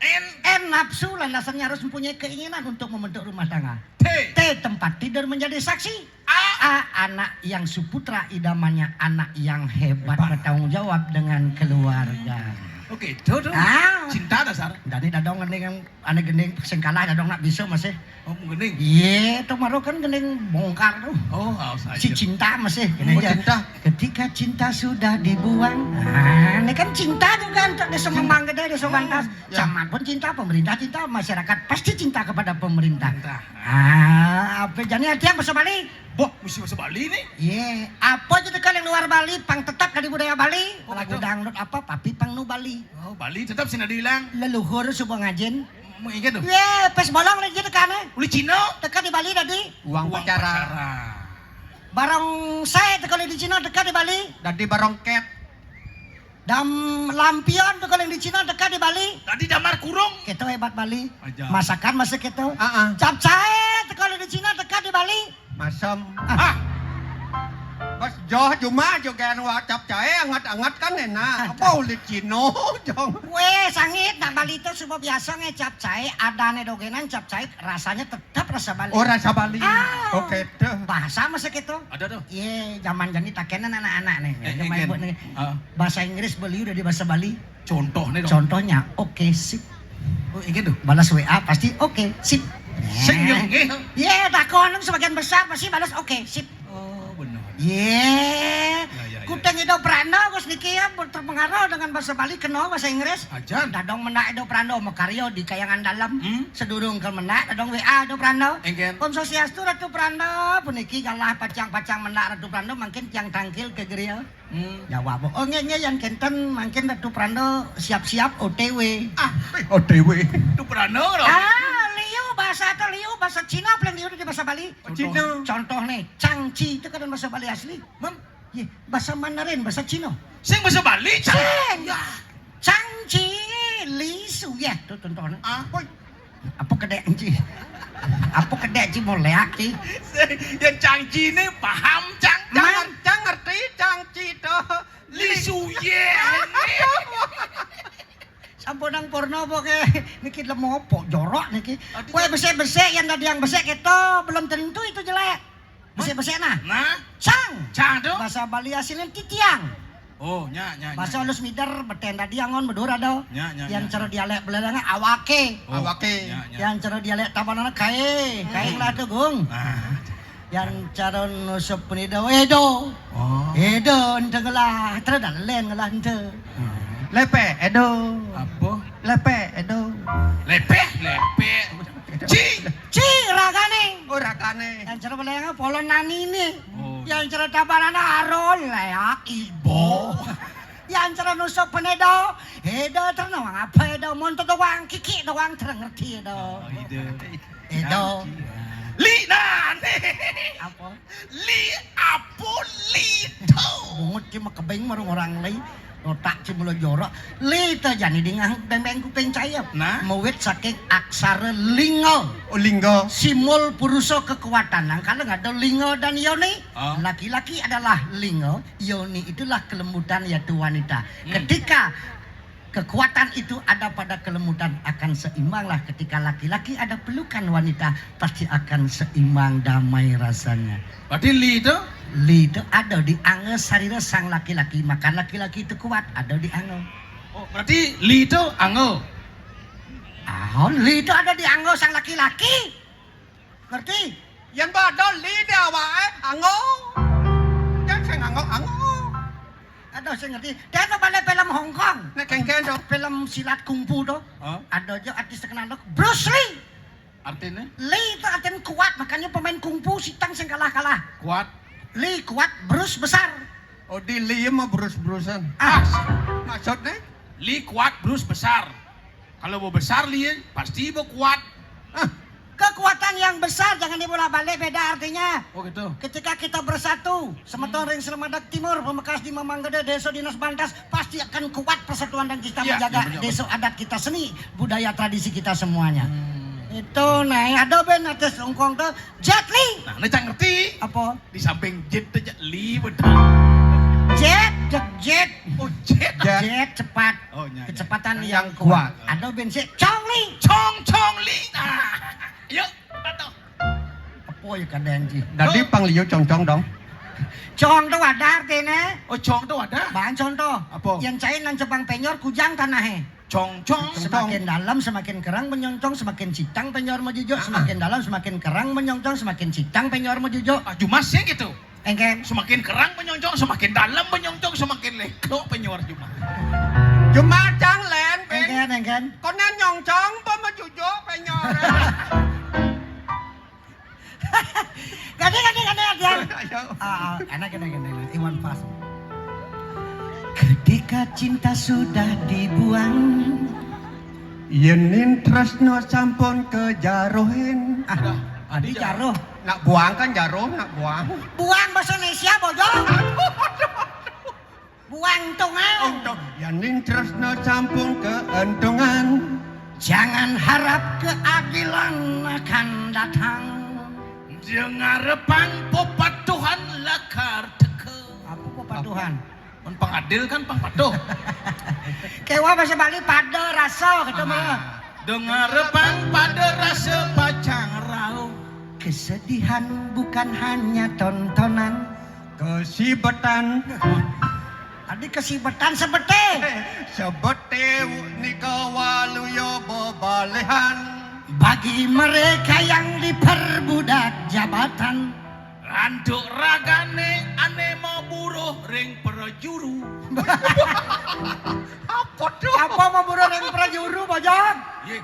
N. N nafsu, landasannya harus mempunyai keinginan untuk membentuk rumah tangga. T. T tempat tidur menjadi saksi. A. A anak yang suputra idamannya, anak yang hebat, hebat, bertanggung jawab dengan keluarga. Oke, itu tuh. Ah. Cinta dasar. Dadi dadong gending, ane gending sing kalah dadong nak bisa masih. Oh, gending. Iya, itu maro kan gending bongkar tuh. Oh, awas aja. Si cinta masih. Oh, cinta. Ketika cinta sudah dibuang. Nah, ini kan cinta juga untuk desa Memang Gede, desa Bantas. Ya. Camat pun cinta, pemerintah cinta, masyarakat pasti cinta kepada pemerintah. Cinta. Ah, apa jadi arti yang bahasa Bali? Boh, mesti bahasa Bali nih. Iya, apa aja teka yang luar Bali, pang tetap dari budaya Bali. Oh, lagu betul. Dangdut apa, tapi pang nu Bali. Oh, Bali tetap sih nadi hilang. Leluhur subuh ngajin. Mau ingat tuh. Iya, pes bolong lagi teka nih. Uli Cina. Teka di Bali tadi. Uang pacara. Barong saya teka di Cina teka di Bali. Tadi barong ket. Dam lampion tuh kalau yang di Cina dekat di Bali. Tadi damar kurung. Kita hebat Bali. Aja. Masakan masih kita. Ah, ah. Capcay tuh kalau di Cina dekat di Bali. Masam. Ah. Bos joh cuma juga anu capcay anget-anget kan enak. Ah, apa ulit Cino jong. Weh, sangit nak Bali itu semua biasa nge capcay, ada ne dogenan capcay rasanya tetap rasa Bali. Oh, rasa Bali. Ah. Oke tuh. Bahasa masih kita. Ada tuh. Iya, zaman jani takenan anak-anak nih. Eh, zaman eh, ibu nih. Ah. Bahasa Inggris beliau dari bahasa Bali. Contohnya dong. Contohnya, oke, sip. Oh, ini tuh. Balas W A pasti oke, sip. Sing, ya, nggih. Iya, takon sebagian besar pasti balas oke, sip. Oh, benar. Iya. Ya, ya, ya. Kuteng Ido Prando, Gus niki ya, terpengaruh dengan bahasa Bali, kenal bahasa Inggris. Ajan. Dadong menak Ido Prando, makaryo di Kayangan Dalam. Hmm? Sedurung ke menak, dadong W A Ido Prando. Engken. Om Swastiastu, Ratu Prando, puniki galah pacang-pacang menak Ratu Prando, makin tiang tangkil ke geria. Hmm. Jawab, oh, nge, nge, yang kenten, makin Ratu Prando siap-siap O T W. Ah, eh, O T W. Ratu Prando, loh. Ah, liu, bahasa atau liu, bahasa Cina, paling liu di bahasa Bali. Oh, Cina. Contoh nih, cangci itu kan bahasa Bali asli. Mem? Ye, bahasa Mandarin, bahasa Cina. Sing bahasa Bali, cang. Sing. Ya. Cangci, lisu, ya, tuh contohnya. Ah, woi. Apa kedek, Ci? Apa kedek, Ci, mau leak, Ci? Yang cangci ini paham, cang. Cang, ngerti, cangci, tuh. Lisu, ye. Sampun nang porno apa ke? Niki lemo apa? Jorok niki. Aduh. Kue besek-besek yang tadi yang besek itu belum tentu itu jelek. Besek-besek nah. Nah. Cang. Cang tuh. Bahasa Bali hasilnya titiang. Oh, nya, nya, nya. Bahasa halus mider, beten tadi angon bedur ada. Nya, nya, yang nya, cara nya. Dialek Belanda awake. Oh, awake. Nya, nya. Yang cara dialek Tabanan kae, kae lah tuh, Gung. Ah. Yang cara nusup penido, edo. Oh. Edo, ente ngelah, tere dalen ngelah ente. Hmm. Lepe, edo. Apa? Lepe, edo. Lepe, lepe. Ci. Ci, ragane. Oh, ragane. Yang cara Belanda polon nani ini. Oh. Yang cara Tabanan aron, leak, ibo. Yang cara nusup penedo, edo terno, apa edo, monto doang, kiki doang, terang ngerti edo. Oh, ide. Edo. Li, nah, nih. Apa? Li, apa li tuh? Bungut ki mah kebeng marung orang li. Otak ci mula jorok. Li tuh jani dingah beng-beng kuping cayep. Nah? Mawit saking aksara linga. Oh, linga. Simul purusa kekuatan. Nah, kalau nggak ada linga dan yoni, ah, laki-laki adalah linga, yoni itulah kelembutan yaitu wanita. Hmm. Ketika kekuatan itu ada pada kelembutan, akan seimbanglah. Ketika laki-laki ada pelukan wanita, pasti akan seimbang, damai rasanya. Berarti li itu? Li itu ada di angga sarira sang laki-laki, maka laki-laki itu kuat, ada di angga. Oh, berarti li itu angga. Ah, li itu ada di angga sang laki-laki. Ngerti? Yén ba ada li di awaké, anggo. Yén sing anggo, anggo. Aduh, sing ngerti. Dék to balik film Hong Kong. Nek kéngkén to. Film silat kungfu to. Hah? Ada aja artis terkenal to. Bruce Lee. Artinya? Lee itu artinya kuat, makanya pemain kungfu sitang sing kalah-kalah. Kuat. Lee kuat, Bruce besar. Oh, di Lee mah Bruce-Brucean. Ah, maksudnya? Lee kuat, Bruce besar. Kalau mau besar Lee, pasti mau kuat. Ah. Kekuatan yang besar jangan dibolak-balik, beda artinya. Oh, gitu. Ketika kita bersatu, semeton ring Selemadeg Timur, Pamekas di Mamang Gedé, Désa Dinas Bantas, pasti akan kuat persatuan dan kita menjaga désa adat kita, seni, budaya, tradisi kita semuanya. Hmm. Itu, nah, ada band artis Hong Kong tuh, Jet Li. Nah, ini cang ngerti. Apa? Di samping jet aja li betul. Jet, jet, jet. Oh, jet. Jet. Jet cepat. Oh, iya, iya. Kecepatan yang kuat. Ada band sih, Chong Li. Chong, Chong Li. Nah, yuk, patuh. Apa ya kadang sih? Dadi pang liu congcong dong. Cong tuh ada artinya. Oh, cong tuh ada? Bahan contoh. Apa? Yang cair nang cebang penyor kujang tanahnya. Cong, cong. Semakin dalam, semakin kerang menyoncong, semakin citang penyor mejujuk, semakin dalam, semakin kerang menyoncong, semakin citang penyor mejujuk. Ah, jumas sih gitu. Engken. Semakin kerang menyoncong, semakin dalam menyoncong, semakin leko penyor jumas. Jumas cang lén, Ben. Engken, engken. Konan nyoncong apa mejujuk penyor? Ganti, ganti, ganti, ganti. Ayo. Ah, ah, enak, enak, enak, enak. Iwan Fals. Ketika cinta sudah dibuang. Yén tresna sampun kajarohin. Ah, adi jaroh. Nak buang kan jaroh, nak buang. Buang bahasa Indonesia, bojong. Buang tungan. Oh, tuh. Yén tresna sampun kaentungan. Jangan harap keadilan akan datang. Jangan harapang pepatuhan lakar teka. Apa pepatuhan? Mun pang adil kan pang patuh. Kéweh bahasa Bali pada rasa gitu mah. Dengar pang pada rasa pacang rauh. Kesedihan bukan hanya tontonan. Kesibetan. Adi kesibetan sebete. Sebete nika waluya bebalehan. Bagi mereka yang diperbudak jabatan. Antuk ragané ané maburuh ring prajuru. Apa tuh? Apa maburuh ring prajuru, bojong? Yé.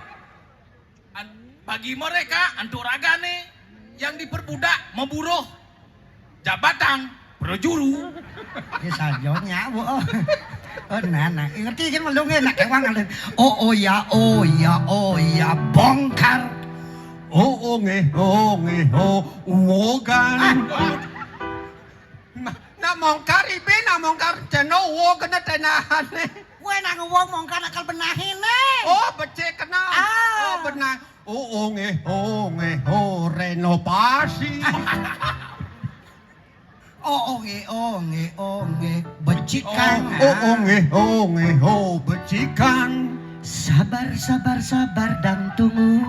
An-, bagi mereka, antuk ragané yang diperbudak, maburuh jabatan, prajuru. Ya, saja nyawa. Oh, nah, nah. Ngerti kan melung ya, nak kewang alin. Oh, oh ya, oh ya, oh ya, bongkar. Oh, oh nggih, oh nggih, oh, uwogan. Ah, ah. Nah, nak mongkar ibi, nak mongkar ceno, uwo kena tenahané. Kowe nak ngewong mongkar akal benahiné. Oh, becik kena. Ah. Oh, benah. Oh, oh nggih, oh nggih, oh renovasi. Oh, oh nggih, oh nggih, oh nggih, becikan. Oh, oh nggih, oh nggih, oh becikan. Sabar, sabar, sabar dan tunggu.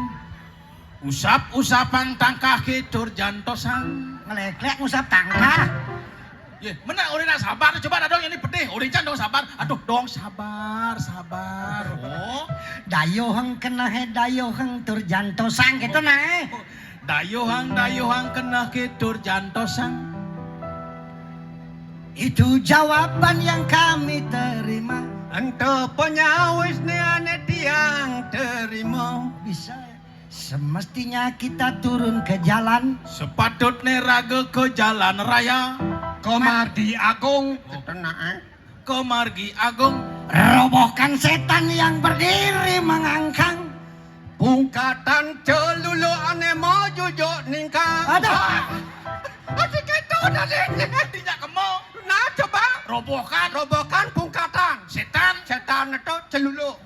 Usap-usapang tangkah kitur jantosang. Ngeleklek ngusap tangkah. Yé, mana orang nak sabar, coba ada dong ini pedih, orang can dong sabar. Aduh, dong sabar, sabar. Oh. Dayuhang kena he, dayuhang tur jantosang gitu nah. Dayuhang, dayuhang kena kitur jantosang. Itu jawaban yang kami terima. Ento penyawis ni ane tiang terima. Bisa. Semestinya kita turun ke jalan. Sepatutnya raga ke jalan raya. Ke margi agung. Ketenaan. Ke margi agung. Robohkan setan yang berdiri mengangkang. Pungkatan celuluk ane mau jujuk ningkang. Aduh. Aduh, gitu tadi. Tidak kemo. Nah, coba. Robohkan. Robohkan pungkatan. Setan. Setan itu celuluk.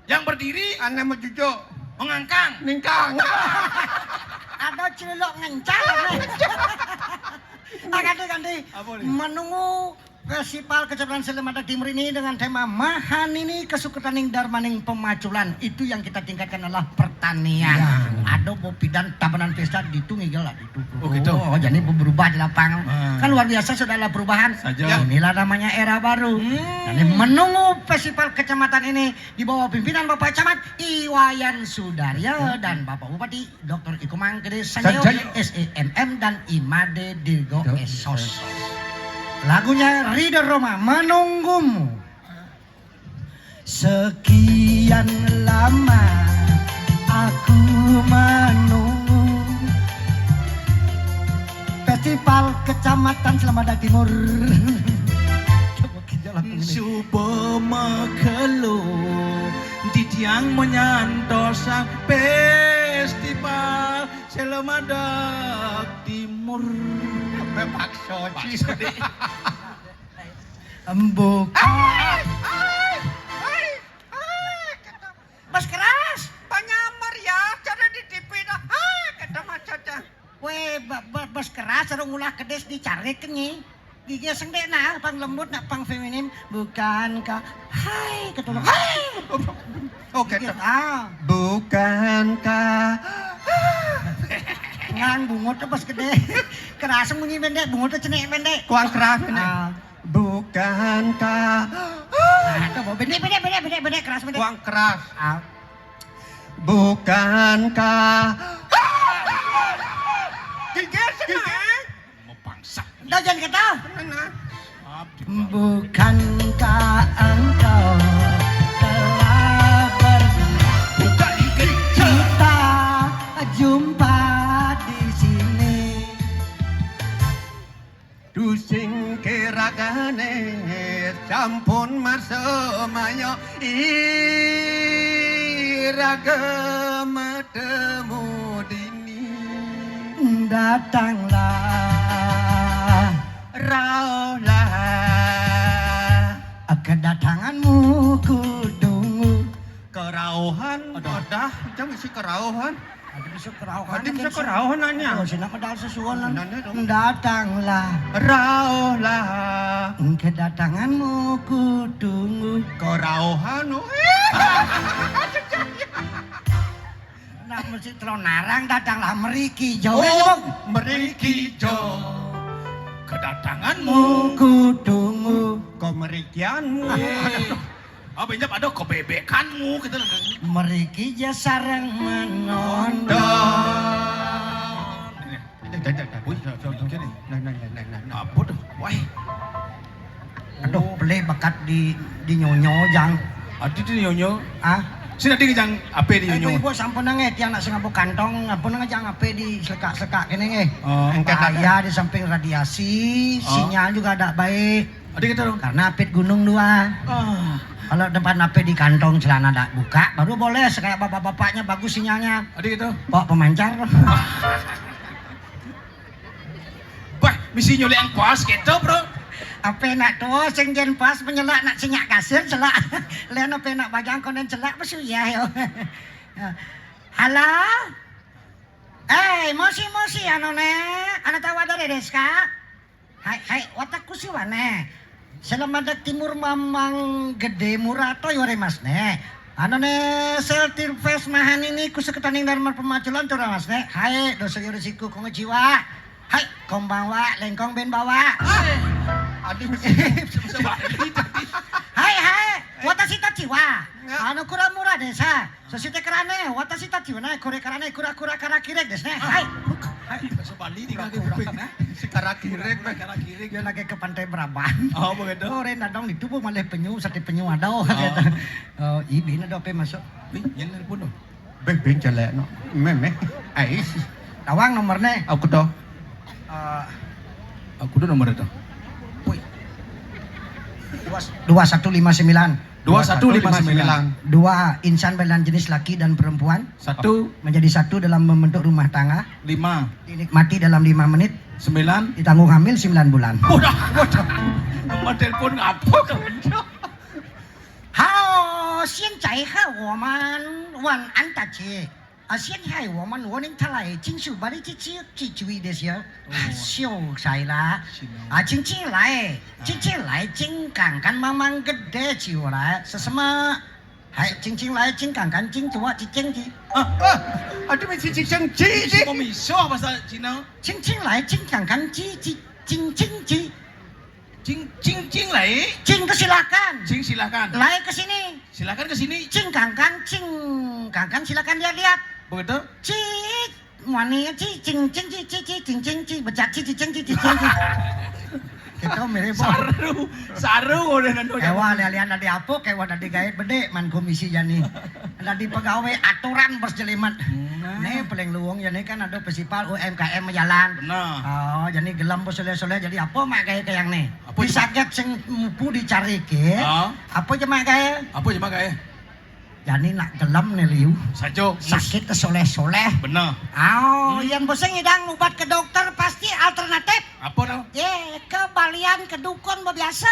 Yang berdiri. Ane mau jujuk. Mengangkang. Ningkang. Ada celuluk ngencang. Ah, ganti, ganti. Apa nih? Menunggu Festival Kecamatan Selemadag Timur ini dengan tema Mahanini Kesuketaning Darmaning Pemaculan. Itu yang kita tingkatkan adalah pertanian. Ya. Ada bopidan tabanan pesta di tunggal lah itu. Oh, gitu. Oh, jadi berubah di lapang. Ah. Kan luar biasa sudah ada perubahan. Saja. Inilah namanya era baru. Hmm. Jadi menunggu festival kecamatan ini di bawah pimpinan Bapak Camat Iwayan Sudaryo dan Bapak Bupati Doktor Ikomang Gede Sanjaya, Sanjaya. S E M M dan Imade Dirgo Esos. Lagunya Ridho Rhoma, Menunggumu. Sekian lama aku menunggu Festival Kecamatan Selemadag Timur. Coba kerja lagu ini. Suba makelo di tiang menyantosang festival Selemadag Timur. Paksa, Ci. Embuk. Bas keras, panyamar ya, cara di T V dah. Hai, kata macetnya. Weh, ba-, ba-, bas keras, cara ngulah kedis dicarik nyi. Gigi sendek nah, pang lembut nak pang feminim. Bukankah, hai, ketulung. Hai. Oke, Gigi, ah. Bukankah. Ngang bungut tuh pas gede. Keras munyi pendek, bungut tuh cenik pendek. Kuang keras ini. Ah. Bukankah. Nah, tuh, bendek, bendek, bendek, bendek, bendek, keras, bendek. Kuang keras. Ah. Bukankah. Gigi senang. Mau bangsa. Dah, jangan kata. Tenang. Bukankah engkau telah ber-, Buka gigi. Kita jumpa di sini. Tusing keragane sampun masamaya iraga matemu dini. Datanglah. Rauhlah. Kedatanganmu kutunggu. Kerauhan. Aduh. Adah, jam isi kerauhan. Ada bisa kerauhan. Ada bisa kerauhan nanya. Oh, sina medal sesuon. Nanya dong. Datanglah. Rauhlah. Kedatanganmu kutunggu. Kerauhan. Nak mesti telon narang, datanglah meriki jo. Oh, meriki jo. Kedatanganmu kutunggu. Kemerikianmu. Eh. Apa injap ada kebebekanmu gitu loh. Meriki ja sareng menonton. Wih, nah, nah, nah, nah, nah. Apa tuh? Wah. Aduh, beli bakat di, di nyonyo, Jang. Adi di nyonyo? Ah? Sini adi, Jang, apa di nyonyo? Ibu-ibu sampun nang, eh, tiang nak sing ngabuk kantong, ampun nang, Jang, apa di selekak-selekak kene, eh. Oh, angkat. Bahaya di samping radiasi, oh. Sinyal juga ada baik. Ada gitu dong. Karena apit gunung dua. Ah. Kalau tempat nape di kantong celana dak buka, baru boleh. Kayak bapak-bapaknya bagus sinyalnya. Ada gitu. Pok pemancar. Bah, misi nyulik yang pos gitu, bro. Ape nak tuh, sing jen pos penyelak nak sinyak kasir celak. Len ape nak bagang konen celak pesu ya yo. Halo? Eh, mosi mosi ano ne, ano tawa dari deska? Hai, hai, wataku si wane. Selamadak timur mamang gede murah to yore mas ne. Ano ne sel tirpes mahan ini kusuk ketaning darmar pemaculan to mas ne. Hai, dosa yore siku kongo jiwa. Hai, kombang wa, lengkong ben bawa. Aduh, hai, hai, watashi tachi wa. Ano kura mura desa. Sosite karane, watashi tachi wa ne, kore karane, kura kura kara kirek desu ne. Hai. Hai. Bahasa Bali di kaki kuping. Si kara kirek, kara kirek. Dia lagi ke Pantai Beraban. Oh, begitu. Oh, ren dadong itu bu malih penyu, sate penyu ada, oh, gitu. Oh, ibi na dope masuk. Wih, yang nelpon dong. Beh, beh, celek no. Meh, meh. Ais. Tawang nomornya. Aku tuh. Eh, aku tuh nomor itu. Wih. Dua satu lima sembilan. Dua satu lima sembilan. Dua, insan berlainan jenis laki dan perempuan. Satu. Menjadi satu dalam membentuk rumah tangga. Lima. Dinikmati dalam lima menit. Sembilan. Ditanggung hamil sembilan bulan. Udah, udah. Nomor telepon apa kamu? Hao, xin cai he wo man wan an ta ci. Asian hai woman woning thalai ching su bari chi chi chi chui des ya. Sio sai la. Ah, ching ching lai. Ching ching lai ching kang kan mang mang gede chi wala. Sesema. Hai ching ching lai ching kang kan ching tua chi ching chi. Ah, ah, aduh mi chi chi ching chi chi. Mau miso bahasa Cina. Ching ching lai ching kang kan chi chi ching ching chi. Cing, cing, cing lai. Cing ke silakan. Cing silakan. Lai ke sini. Silakan ke sini. Cing kangkan, cing kangkan silakan lihat-lihat. Begitu? Ci, mani ci, cing, cing, ci, ci, ci, cing, cing, ci, becak ci, ci, cing, ci, ci, cing, ci. Kita mirip. Saru, saru udah nanti. Ewa, lihat-lihat tadi apa, kayak tadi gawe bede man komisi jani. Tadi pegawai aturan bos jelimet. Nih paling luwung ya nih kan ada festival U M K M jalan. Benar. Oh, jadi gelem bos soleh-soleh jadi apa mak gawe kayak nih? Apa bisa get sing mupu dicari ke? Ah. Apa je mak gawe? Apa je mak gawe? Jani nak gelem nih liu. Sajo. Sakit ke soleh-soleh. Benar. Oh, yang bos ngidang ubat ke dokter pasti alternatif. Apa tau? Ye, ke balian ke dukun biasa.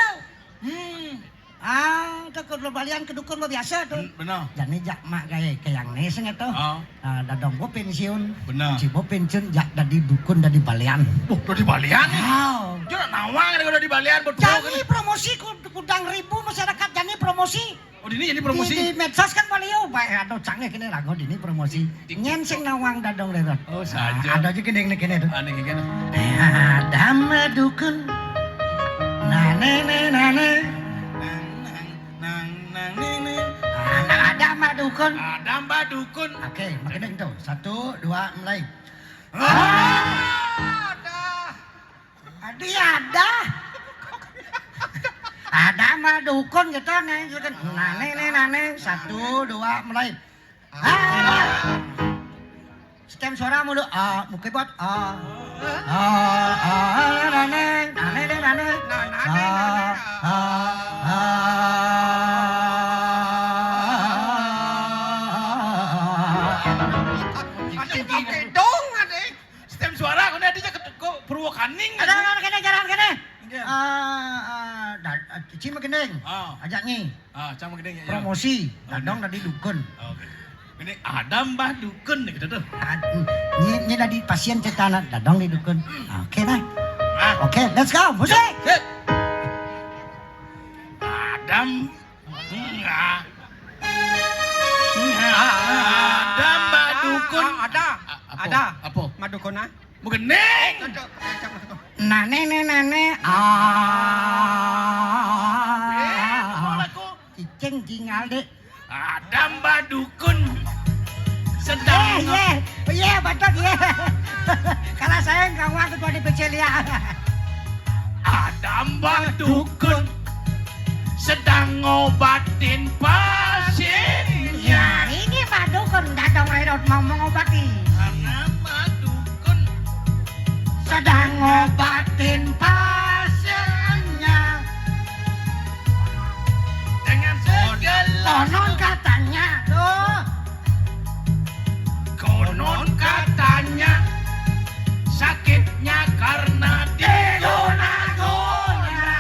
Hmm. Ah, ke, ke balian ke dukun mah biasa tuh. Benar. Jani jak mak gawe ke yang nih sing itu. Ah. Ah, dadong bo pensiun. Benar. Ci bo pensiun jak dadi dukun dadi balian. Wah, dadi balian nih. Oh. Jero nawang ada dadi balian betul. Jani promosi ku, kudang ribu masyarakat jani promosi. Oh, dini jadi promosi. Di, di medsos kan palio, baik aduh canggih kene lagu dini promosi. Nyen sing nawang dadong lerot. Oh, saja. Ada aja gendeng nih kene tuh. Aneh gini. Ada mah dukun. Nane ne nane. Nang nang nang nang nang. Ada ada mah dukun. Ada mah dukun. Oke, makin itu. Satu, dua, mulai. Ah, ada. Adi ada. Ada mah dukun gitu nih, gitu. Nane nih nane. Satu, dua, mulai. Ah. Stem suara mulu. Ah, mukibot. Ah. Ah, ah, nane, nane, nane, nane. Ah, ah, ah. Ada pakai dong, ada. Stem suara kene adi ke, ke Purwakaning. Ada, ada, kene, jalan kene. Iya. Ah, ah, da-, ah, Ci mah gendeng. Ah. Ajak nyi. Ah, Cang mah gendeng ya. Promosi. Oh, dadong tadi dukun. Oke. Ini ada mbah dukun nih gitu tuh. Ah, nyi, nyi tadi pasien cetana dadong di dukun. Oke dah. Ah. Oke, let's go. Musik. Sip. Adam. Enggak. Ada Mbak Dukun. Ah, ada. A-, apa? Ada. Apa? Mbak Dukun, ah. Mugening. Cocok, cocok, cocok. Nane, ne, nane. Ah. Eh, apa lagu? Cicing tinggal dek. Ada Mbak Dukun sedang. Eh, iya, iya, betul, iya. Kalau saya nggak mau ketua D P C lihat. Ada Mbak Dukun sedang ngobatin pasiennya. Ya, ini Mbak Dukun datang Redot mau mengobati. Karena Mbak Dukun sedang ngobatin pasiennya. Dengan segala konon katanya tuh. Konon katanya sakitnya karena diguna-guna.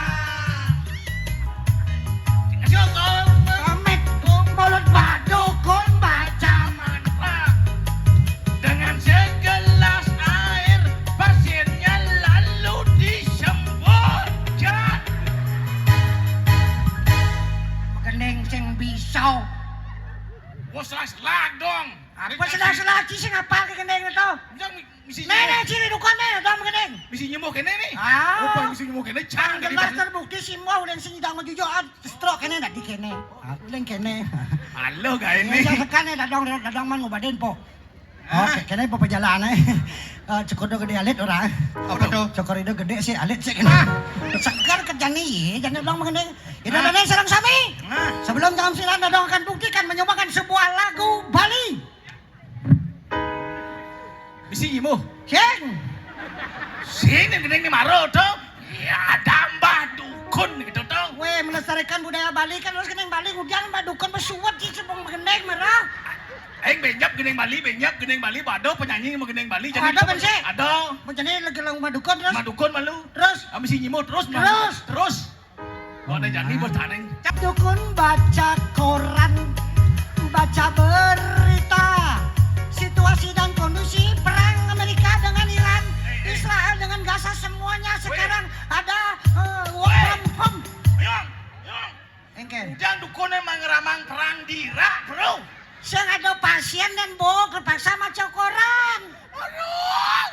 Komik mulut badukun baca mantra. Dengan segelas air pasiennya lalu disemburkan. Gending sing bisa. Wah, selah-selah dong. Apa selah-selah, ci sing apal ke gending itu? Bisa mi-, misi nyembuh. Nenek ciri dukun nih, dong gending. Misi nyembuh kene nih. Ah. Apa misi nyembuh kene? Jangan jelas terbukti si mau dan si nyidang jujur, ah, stroke kene, tadi kene. Ah, uling kene. Halo, gak ini. Yang tekan nih, dadong, dadong man ngubadin po. Oke, kene apa perjalanan? Eh, cokor do gede alit ora? Apa tuh? Cokor itu gede sih, alit sih kene. Segar kerjanya iya, jangan dong mengenai. Ini sareng sami. Sebelum jam sembilan, dadong akan buktikan menyumbangkan sebuah lagu Bali. Bisi imuh. Sing. Sing yang gede ini maro tuh. Ya, ada Mbah Dukun gitu tuh. Weh, melestarikan budaya Bali kan harus kena Bali. Udah Mbah Dukun bersuwet sih sebelum gendeng merah. Aing benyap gendeng Bali, benyap gendeng Bali, bado penyanyi sama gendeng Bali. Jadi ada kan sih? Ada. Mau jadi lagi lagu Mbah Dukun terus? Mbah Dukun malu. Terus? Kami si nyimo terus. Terus? Terus. Kalau ada jadi bos taneng. Dukun baca koran, baca berita, si Situasi dan kondisi perang Amerika dengan Iran, Israel dengan Gaza, semuanya sekarang ada, eh, work from home. Yong, Yong. Engken. Ujang dukun emang ngeramang perang di Irak, bro. Sing ada pasien dan bok terpaksa maca koran. Aduh.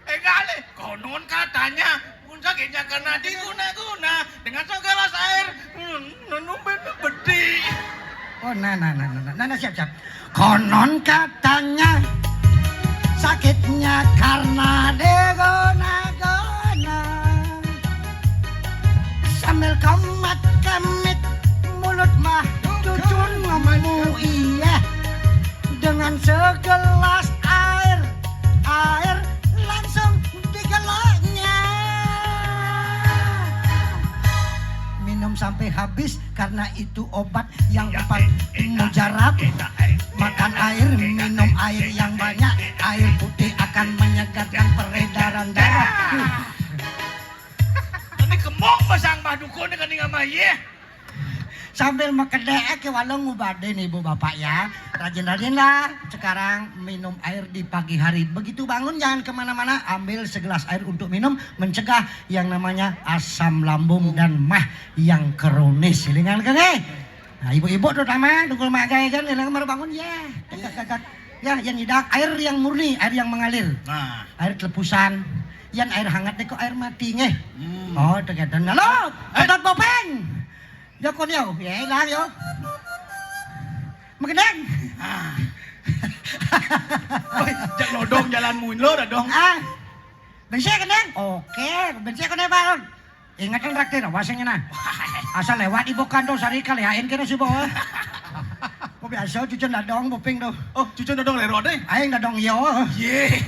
Enggal, konon katanya, pun sakitnya karena diguna-guna dengan segelas air, hmm, nenum bedik. Oh, nah, nah, nah, nah, nah, nah, nah, siap, siap. Konon katanya, sakitnya karena diguna-guna. Sambil komat kemit, mulut mah cucun ngemu, iya. Dengan segelas air, air langsung digeloknya. Minum sampai habis karena itu obat yang paling mujarab. Makan air, minum air yang banyak, air putih akan menyegarkan peredaran darah. Ini kemong pasang mah dukun dengan nama ye. Sambil makedek ke warung ngubadin, ibu bapak, ya. Rajin-rajinlah sekarang minum air di pagi hari. Begitu bangun, jangan kemana-mana, ambil segelas air untuk minum, mencegah yang namanya asam lambung dan mah yang kronis. Lingan ke nggih? Nah, ibu-ibu terutama, tunggu magai kan, yang baru bangun, ya. Tegak, tegak. Ya, yang nyidak, air yang murni, air yang mengalir. Nah. Air telepusan. Yang air hangat deh kok air mati nggih. Hmm. Oh, tegak. Halo, eh. Gatot Bopeng. Ya kon yo, ya lah yo. Magendeng. Ah. Woi, jak nodong jalan mundur dong. Ah. Bencé gendeng. Oke, bencé kene, Pak. Ingetan traktir, awas yang nah. Asal lewat ibu kantor sari kaliain kira si bawa. Kok biasa cucun dadong boping tuh. Oh, cucun dadong lero deh. Aing dadong yo. Ye.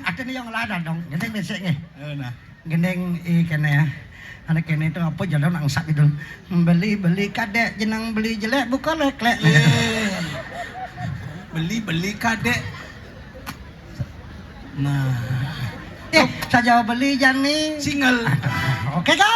Ada nih yang lah dadong. Gendeng bencé nggih. Eh, nah. Gendeng, eh, kene ya. Anak kene itu apa jalan angsak gitu. Beli, beli kadek, jenang beli jelek, bukan leklek. Ye. Beli, beli kadek. Nah. Eh, saja beli jani. Single. Oke, go.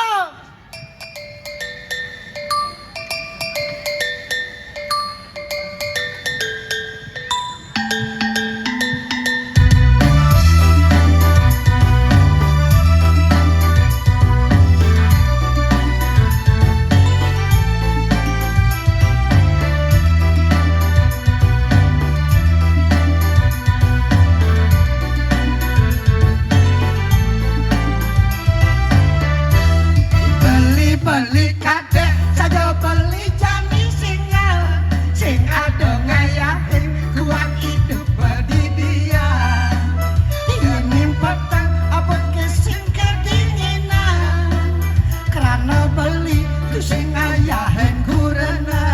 Beli-beli kadek saja beli jani singal. Sing ada ngayahin kuat hidup bedidian. Ini petang apa ke sing kedinginan. Kerana beli tu sing ngayahin gurena.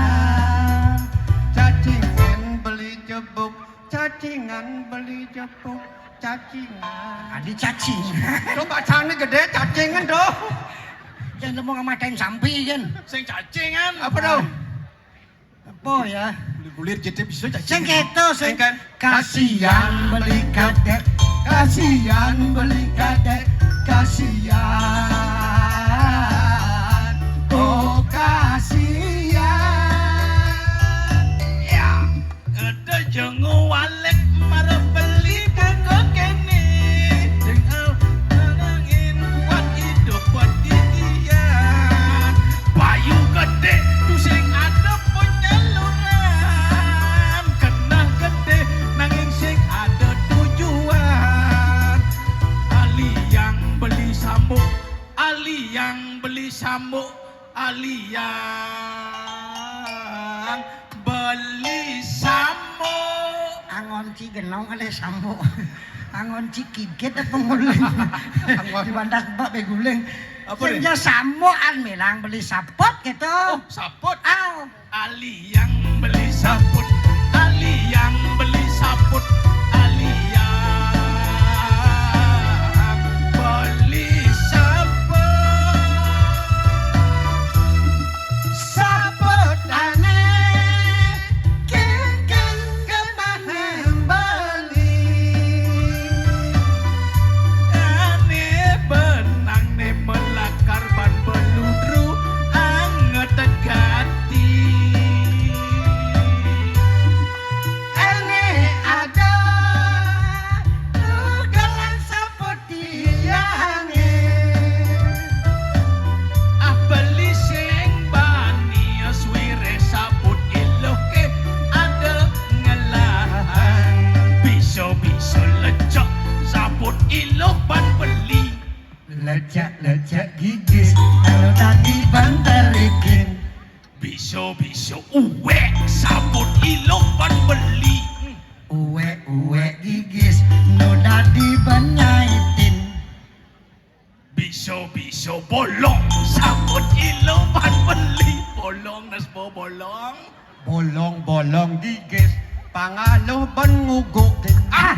Cacingan beli jebuk, cacingan beli jebuk, cacingan. Adi cacing. Coba sana gede cacingan tuh. Jangan mau ngamatain sampi kan. Sing cacingan. Apa tuh? Apa ya? Kulit-kulit gitu bisa cacing. Sing gitu, sing. Sing kan? Kasihan beli kadek, kasihan beli kadek, kasihan. Oh, kasihan. Ya. Ada jengu walek mara beli buka kene. Dengan nangin buat hidup buat didian. Payu gede tu sing ada penyaluran. Kena gede nanging sing ada tujuan. Ali yang beli sambuk, ali yang beli sambuk, ali yang beli sambuk. Angon ci genong ale sambuk. Angon ci kigit apa nguling? Angon. Di bandas mbak beguling. Apa sing nih? Ya samuan milang beli saput gitu. Oh, saput. Aw. Ali yang beli saput, ali yang beli saput, ali yang beli saput. Saput ane kengkeng kemahan beli. Ane benang ne melakar ban beludru anget gati. Ene ada Lecek-lecek gigis, kalau tadi bantarikin. Bisa-bisa uwek, sabut ilo ban beli. Uwek-uwek gigis, no dadi ban nyaitin. Bisa-bisa bolong, sabut ilo ban beli. Bolong, nespo bolong. Bolong-bolong gigis, pangaloh ban ngugukin. Ah,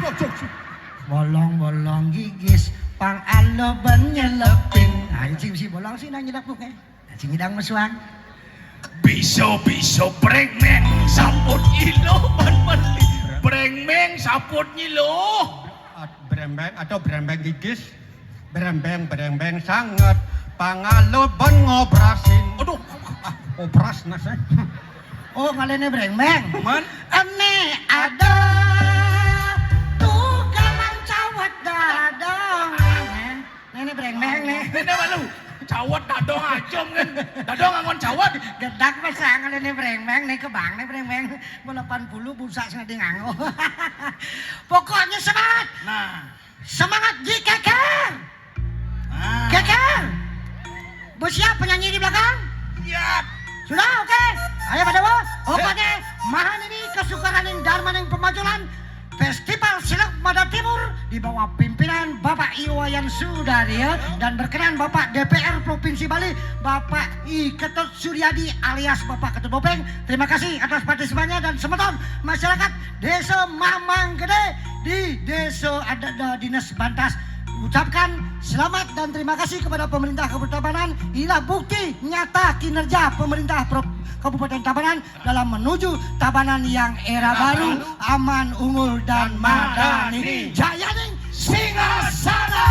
bolong-bolong gigis, pangaloh ban nyelepin. Nah, sing si bolong sih nang nyelep tuh, eh. Nah, sing ngidang mesuang. Bisa-bisa brengmeng, sabut ilo ban beli. Brengmeng, sabut nyilo. Brembeng atau brembeng gigis. Brembeng, brembeng sanget, pangaloh ban ngobrasin. Aduh, Ah, obras nasnya. Oh, ngalene brembeng. Man. Ene ada tukang cawet dadong. Nene brembeng nih. Ini malu. Cawet dadong acem kan. Dadong angon cawet. Gedak mesang ngalene brembeng nih, kebang nih brembeng. Mau delapan puluh busa sing nganggo. Pokoknya semangat. Nah. Semangat Ji Keker. Nah. Keker. Bos siap penyanyi di belakang? Siap. Sudah, oke. Ayo pada bos. Oke, oke. Mahan ini kesukaran yang darmaning pemaculan Festival Silek Mada Timur di bawah pimpinan Bapak Iwayan Sudarya dan berkenan Bapak D P R Provinsi Bali, Bapak I Ketut Suryadi alias Bapak Ketut Bopeng. Terima kasih atas partisipasinya dan semeton masyarakat Desa Mamang Gede di Desa ada, ada Dinas Bantas. Ucapkan selamat dan terima kasih kepada pemerintah Kabupaten Tabanan. Inilah bukti nyata kinerja pemerintah Pro- Kabupaten Tabanan dalam menuju Tabanan yang era baru, aman, unggul dan madani. Jayaning Singasana.